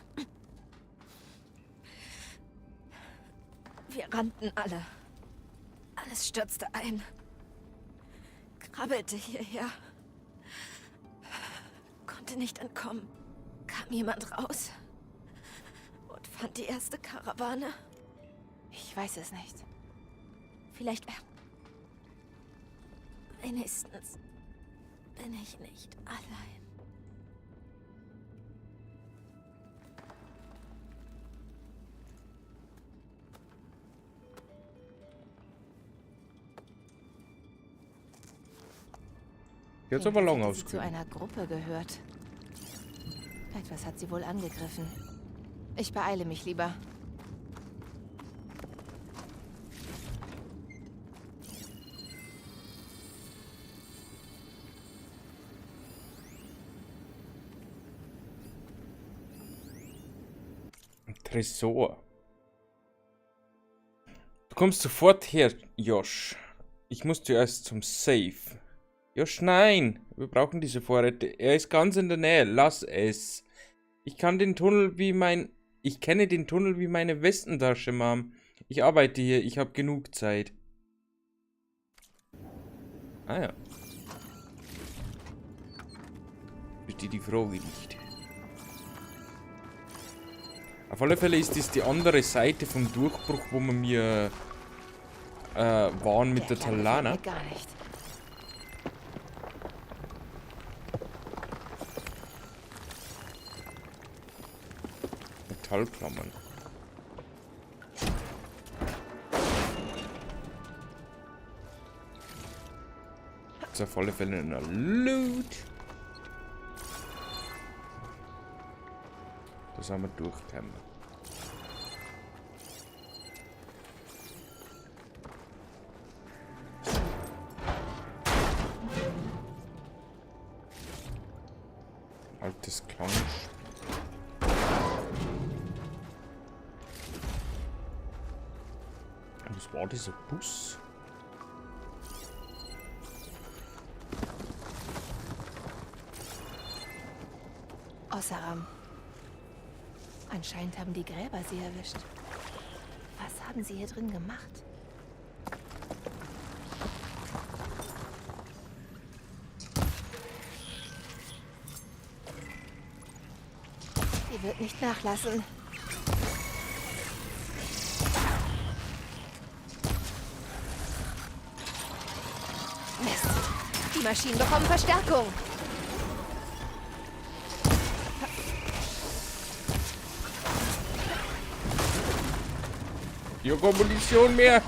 Wir rannten alle. Alles stürzte ein. Krabbelte hierher. Konnte nicht entkommen. Kam jemand raus und fand die erste Karawane. Ich weiß es nicht. Vielleicht wenigstens bin ich nicht allein. Jetzt aber Klingt, lang als hätte sie zu ausgeübt. einer Gruppe gehört. Etwas hat sie wohl angegriffen. Ich beeile mich lieber. Ein Tresor. Du kommst sofort her, Josh. Ich muss zuerst zum Safe. Josh, nein! Wir brauchen diese Vorräte. Er ist ganz in der Nähe. Lass es. Ich kann den Tunnel wie mein. Ich kenne den Tunnel wie meine Westentasche, Mom. Ich arbeite hier. Ich habe genug Zeit. Ah ja. Verstehe die Frage nicht. Auf alle Fälle ist das die andere Seite vom Durchbruch, wo wir mir waren mit der Klang gefällt Talana. mir gar nicht. Metallklammern. Ist auf alle Fälle eine Loot. Da sind wir durchgekommen. Altes Klangspiel. Was war dieser Bus? Osseram. Anscheinend haben die Gräber sie erwischt. Was haben sie hier drin gemacht? Sie wird nicht nachlassen. Mist. Die Maschinen bekommen Verstärkung. Ich hab keine Munition mehr.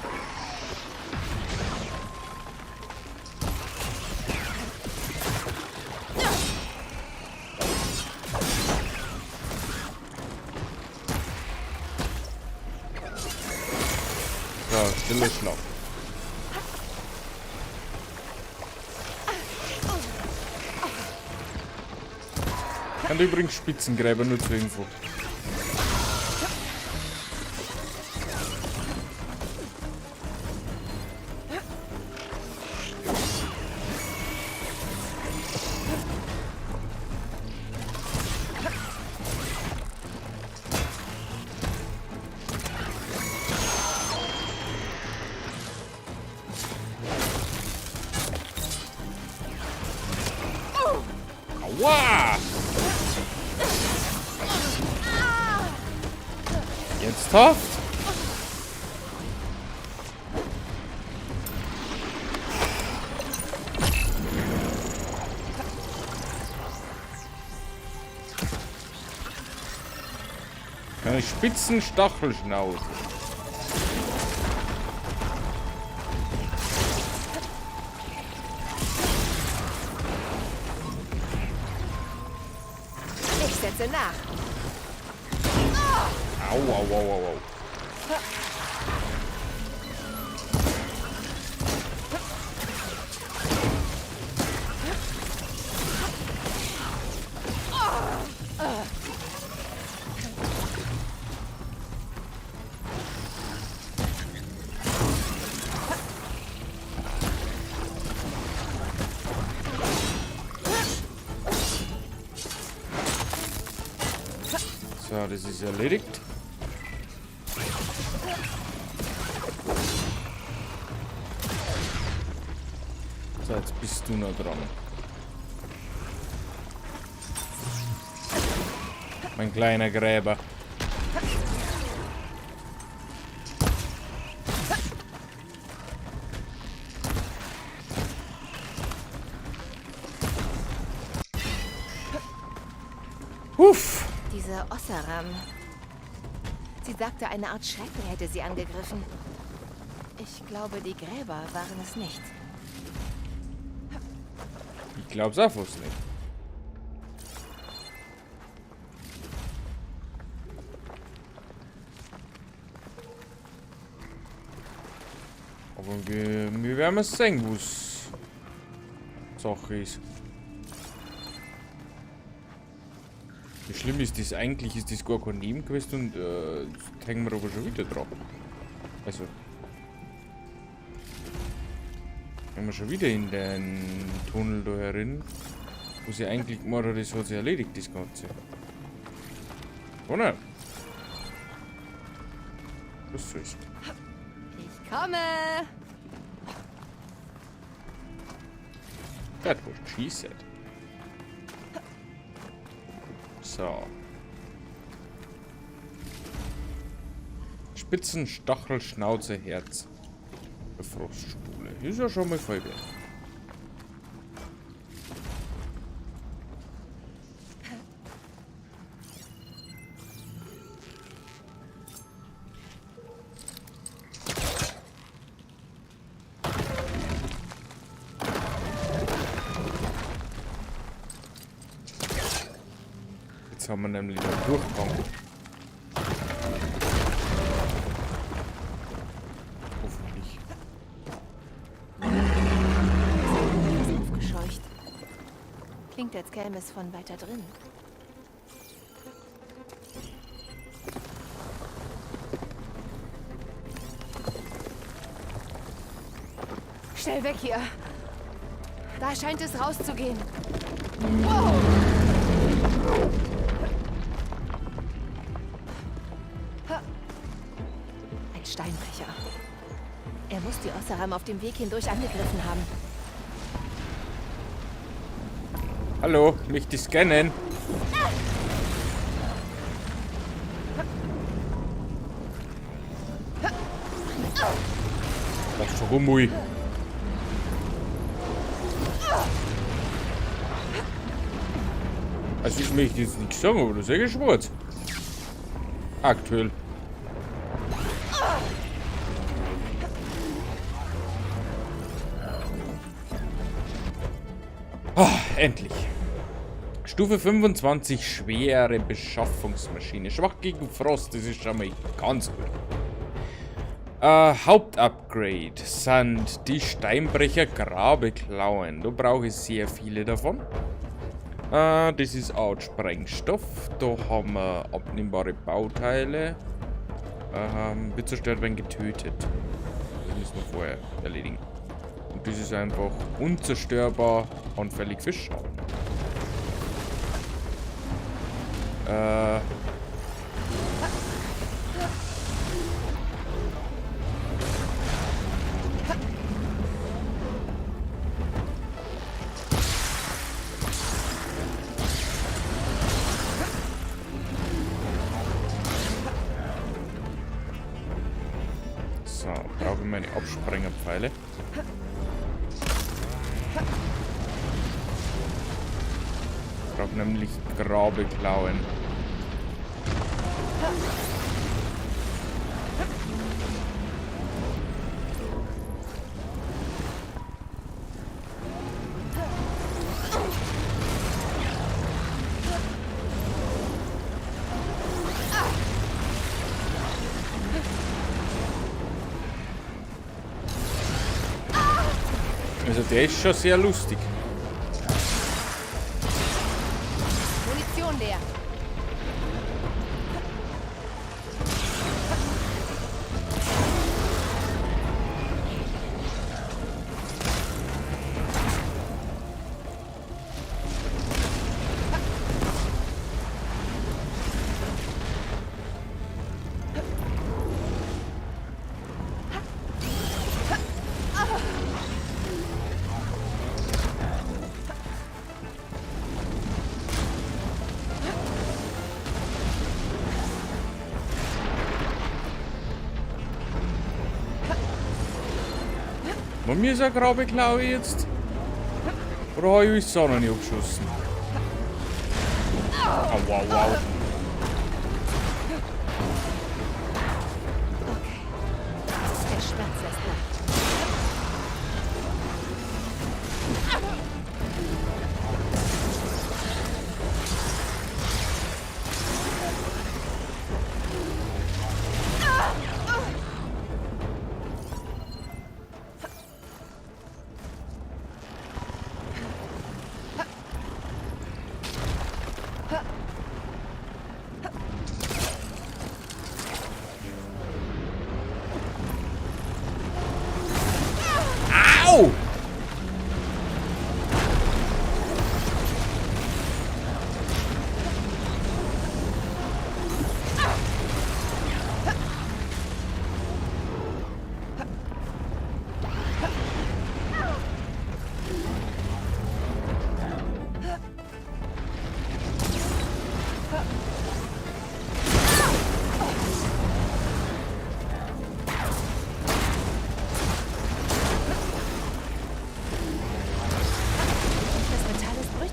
So, stiller Schlag. Kann übrigens Spitzengräber nur zur Info. Aua! Ernsthaft? Eine spitzen Stachelschnauze. Ich setze nach. Au, au, au, au, au. So, das ist erledigt. So, jetzt bist du noch dran. Mein kleiner Gräber. Uff. Diese Osseram. Sie sagte, eine Art Schrecken hätte sie angegriffen. Ich glaube, die Gräber waren es nicht. Ich glaub's auch fast nicht. Aber wir werden sehen, wo's Sache ist. Wie schlimm ist das eigentlich? Ist das gar kein Nebenquest und jetzt hängen wir aber schon wieder dran. Also. Hängen wir schon wieder in den Tunnel da herin, wo sie eigentlich gemacht hat, das hat sich erledigt, das Ganze. Oder? Was soll's? Ich komme! That was she said. So. Spitzen, Stachel, Schnauze, Herz. Frostspule. Ist ja schon mal voll wert. Jetzt haben wir nämlich einen Durchgang. Hoffentlich. Ist aufgescheucht. Klingt, als käme es von weiter drin. Schnell weg hier. Da scheint es rauszugehen. Wow! Ein Steinbrecher. Er muss die Osseram auf dem Weg hindurch angegriffen haben. Hallo, möchte ich scannen? Lass schon rum, ui. Also ich möchte jetzt nichts sagen, aber das ist ja schwarz. Aktuell. Oh, endlich. Stufe 25, schwere Beschaffungsmaschine. Schwach gegen Frost, das ist schon mal ganz gut. Hauptupgrade sind die Steinbrecher Grabeklauen. Da brauche ich sehr viele davon. Das ist auch Sprengstoff. Da haben wir abnehmbare Bauteile. Wird zerstört, wenn getötet. Das müssen wir vorher erledigen. Und das ist einfach unzerstörbar, anfällig für Schaden. So, brauche ich meine Absprengerpfeile. Ich brauche nämlich Grabeklauen. Also der ist schon sehr lustig. Munition leer. Bei mir ist eine Grabe, glaube ich, jetzt. Oder habe ich es auch noch nicht abgeschossen? Au, wow, wow. Okay. Der Schmerz lässt nach. Au! Das Metall ist brüchig.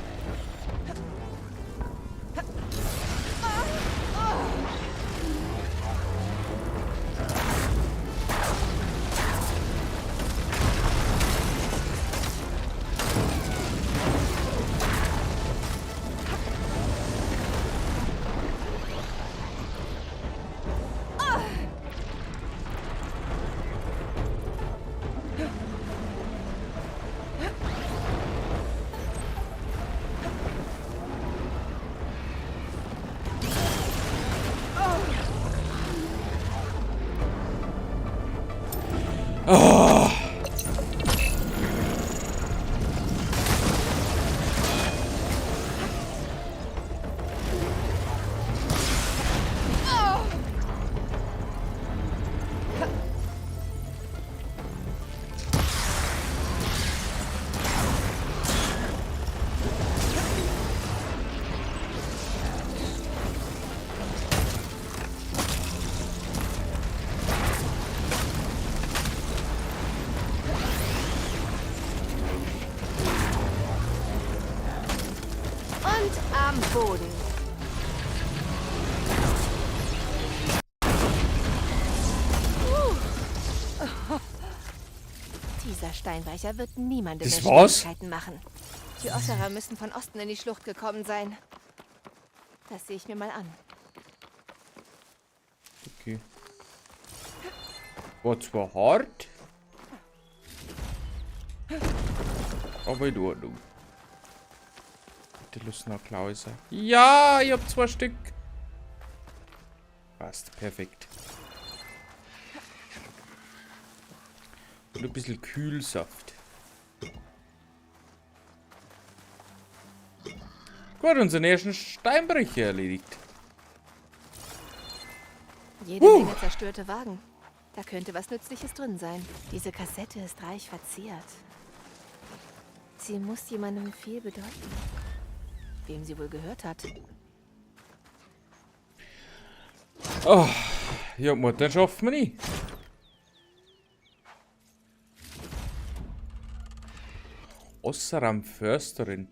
Und am Boden. Dieser Steinbrecher wird niemandem Das mehr war's? Schwierigkeiten machen. Die Osserer müssen von Osten in die Schlucht gekommen sein. Das sehe ich mir mal an. Okay. War zwar hart, aber in Ordnung. Bitte lass noch Klauser. Ja, ich hab 2 Stück. Passt, perfekt. Und ein bisschen Kühlsaft. Gut, unseren ersten Steinbrecher erledigt. Jede Menge zerstörte Wagen. Da könnte was Nützliches drin sein. Diese Kassette ist reich verziert. Sie muss jemandem viel bedeuten. Wem sie wohl gehört hat. Oh, ja, dann schaffen wir nicht. Osram Försterin.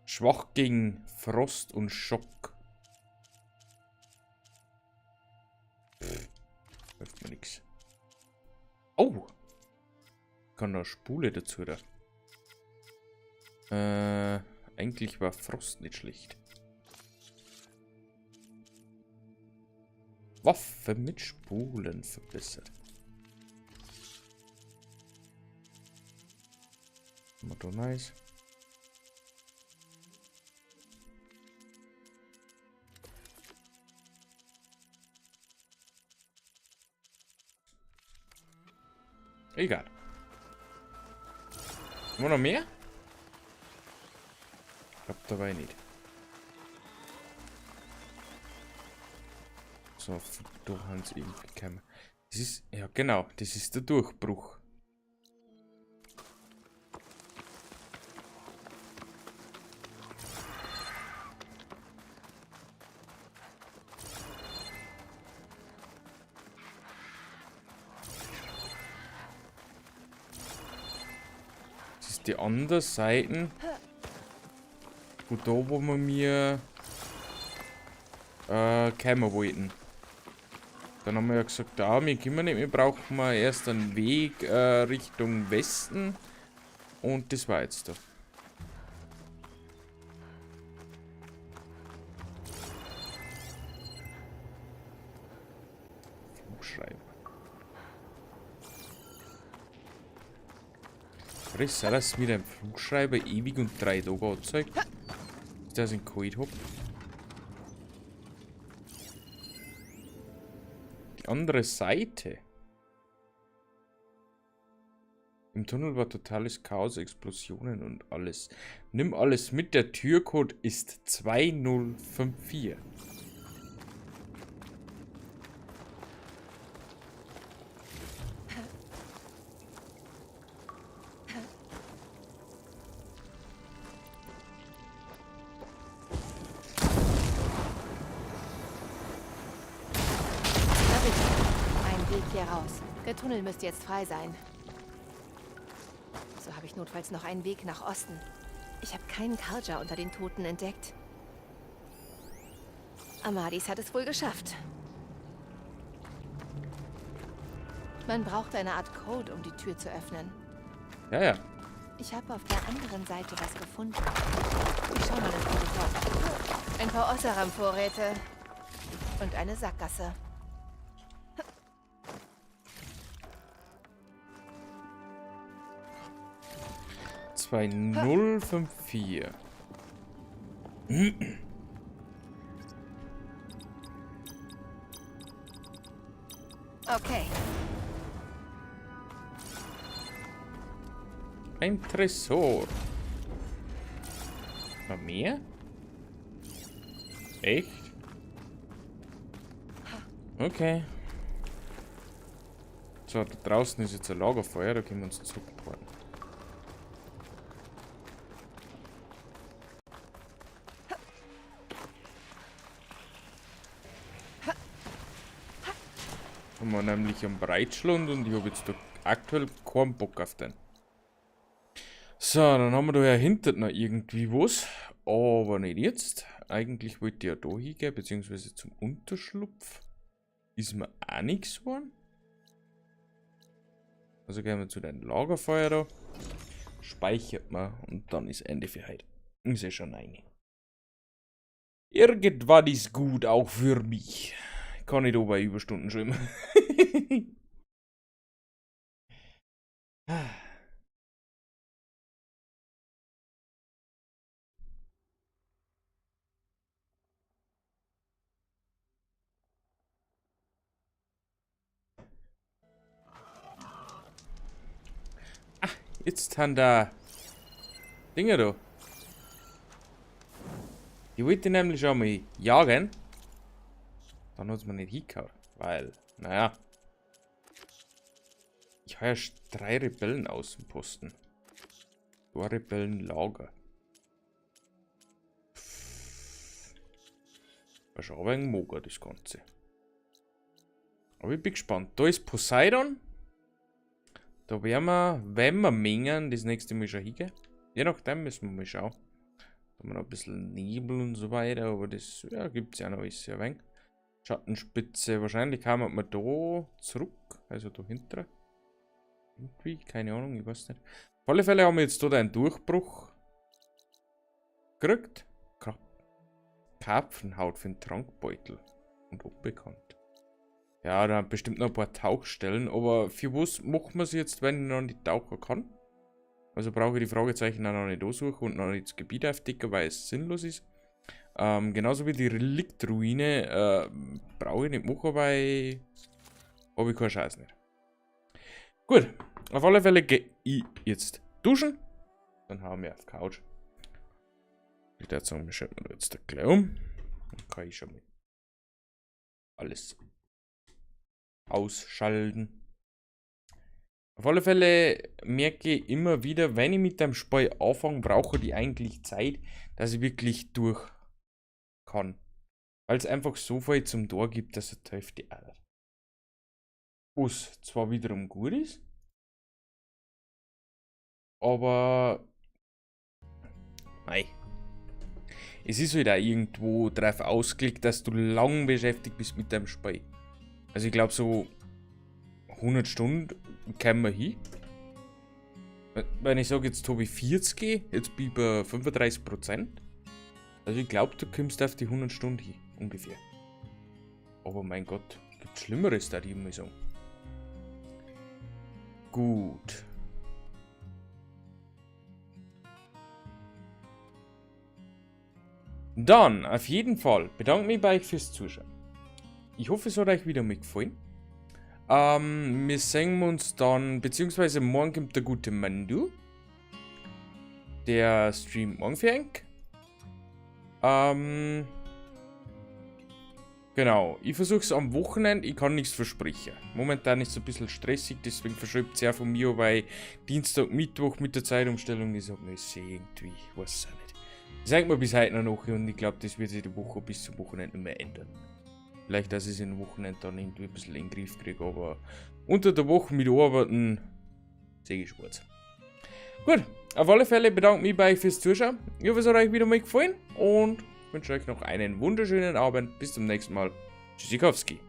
Schwach gegen Frost und Schock. Pff, hilft mir nix. Oh! Kann da Spule dazu da. Eigentlich war Frost nicht schlecht. Waffe mit Spulen verbessert. Mal da nice. Egal. Haben wir noch mehr? Ich glaub, dabei nicht. So, da haben sie irgendwie gekommen. Das ist, ja genau, das ist der Durchbruch. Die andere Seite. Von da, wo wir mir kommen wollten. Dann haben wir ja gesagt, da, wir können nicht, wir brauchen mal erst einen Weg Richtung Westen. Und das war jetzt da. Flugschreiber. Was ist das mit einem Flugschreiber ewig und 3 Tage angezeigt? Ist das ein Cold hab? Die andere Seite. Im Tunnel war totales Chaos, Explosionen und alles. Nimm alles mit, der Türcode ist 2054. Na bitte. Ein Weg hier raus. Der Tunnel müsste jetzt frei sein. So habe ich notfalls noch einen Weg nach Osten. Ich habe keinen Karja unter den Toten entdeckt. Amadis hat es wohl geschafft. Man braucht eine Art Code, um die Tür zu öffnen. Ja, ja. Ich habe auf der anderen Seite was gefunden. Ich schau mal ins Protokoll. Ein paar Oseram-Vorräte und eine Sackgasse. 2054. Okay. Ein Tresor. Noch mehr? Echt? Okay. So, da draußen ist jetzt ein Lagerfeuer, da können wir uns zurückporten. Haben wir nämlich am Breitschlund und ich habe jetzt da aktuell keinen Bock auf den. So, dann haben wir da ja hinten noch irgendwie was, aber nicht jetzt. Eigentlich wollte ich ja da hingehen, beziehungsweise zum Unterschlupf. Ist mir auch nichts geworden. Also gehen wir zu deinem Lagerfeuer da. Speichert man und dann ist Ende für heute. Ist ja schon eine. Irgendwann ist gut, auch für mich. Kann ich da bei Überstunden schreiben. Ah, jetzt haben da Dinger da. Die wollte ich nämlich schon mal jagen. Dann hat's mir nicht hingehauen, weil, naja. Ich habe ja 3 Rebellenaußenposten. 2 Rebellenlager. War schon ein wenig mager, das Ganze. Aber ich bin gespannt. Da ist Poseidon. Da werden wir, wenn wir mengen, das nächste Mal schon hingehen. Je nachdem müssen wir mal schauen. Da haben wir noch ein bisschen Nebel und so weiter, aber das, ja, gibt's ja noch alles ein wenig. Schattenspitze, wahrscheinlich kamen wir da zurück, also da hinten. Irgendwie, keine Ahnung, ich weiß nicht. Auf alle Fälle haben wir jetzt dort einen Durchbruch gekriegt. Karpfenhaut für den Trankbeutel und unbekannt. Ja, da haben bestimmt noch ein paar Tauchstellen, aber für was macht man sie jetzt, wenn ich noch nicht tauchen kann? Also brauche ich die Fragezeichen auch noch nicht ansuchen und noch nicht das Gebiet aufdecken, weil es sinnlos ist. Genauso wie die Reliktruine brauche ich nicht machen, weil hab ich keine Chance nicht. Gut, auf alle Fälle geh ich jetzt duschen. Dann hauen wir auf die Couch. Ich würde sagen, wir schalten da jetzt gleich um. Dann kann ich schon mal alles ausschalten. Auf alle Fälle merke ich immer wieder, wenn ich mit dem Spiel anfange, brauche ich eigentlich Zeit, dass ich wirklich durch kann. Weil es einfach so viel zum Tor gibt, dass er die Hälfte arbeitet. Was zwar wiederum gut ist, Aber. Mei. Es ist halt auch irgendwo drauf ausgelegt, dass du lang beschäftigt bist mit deinem Spiel. Also ich glaube so 100 Stunden kommen wir hin. Wenn ich sage, jetzt habe ich 40, jetzt bin ich bei 35%. Also ich glaube, du kommst auf die 100 Stunden hin, ungefähr. Aber mein Gott, gibt Schlimmeres, da ich mal sagen. Gut. Dann, auf jeden Fall, bedanke mich bei euch fürs Zuschauen. Ich hoffe, es hat euch wieder mal gefallen. Wir sehen uns dann, beziehungsweise morgen kommt der gute Mandu. Der streamt morgen für euch. Genau, ich versuche es am Wochenende, ich kann nichts versprechen. Momentan ist es ein bisschen stressig, deswegen verschiebt es ja von mir, weil Dienstag, Mittwoch mit der Zeitumstellung ist halt nicht so irgendwie, ich weiß es auch nicht. Das hängt mir bis heute noch und ich glaube, das wird sich die Woche bis zum Wochenende nicht mehr ändern. Vielleicht, dass ich es in Wochenende dann irgendwie ein bisschen in den Griff kriege, aber unter der Woche mit Arbeiten sehe ich schwarz. Gut, auf alle Fälle bedanke ich mich bei euch fürs Zuschauen. Ich hoffe, es hat euch wieder mal gefallen und wünsche euch noch einen wunderschönen Abend. Bis zum nächsten Mal. Tschüssikowski.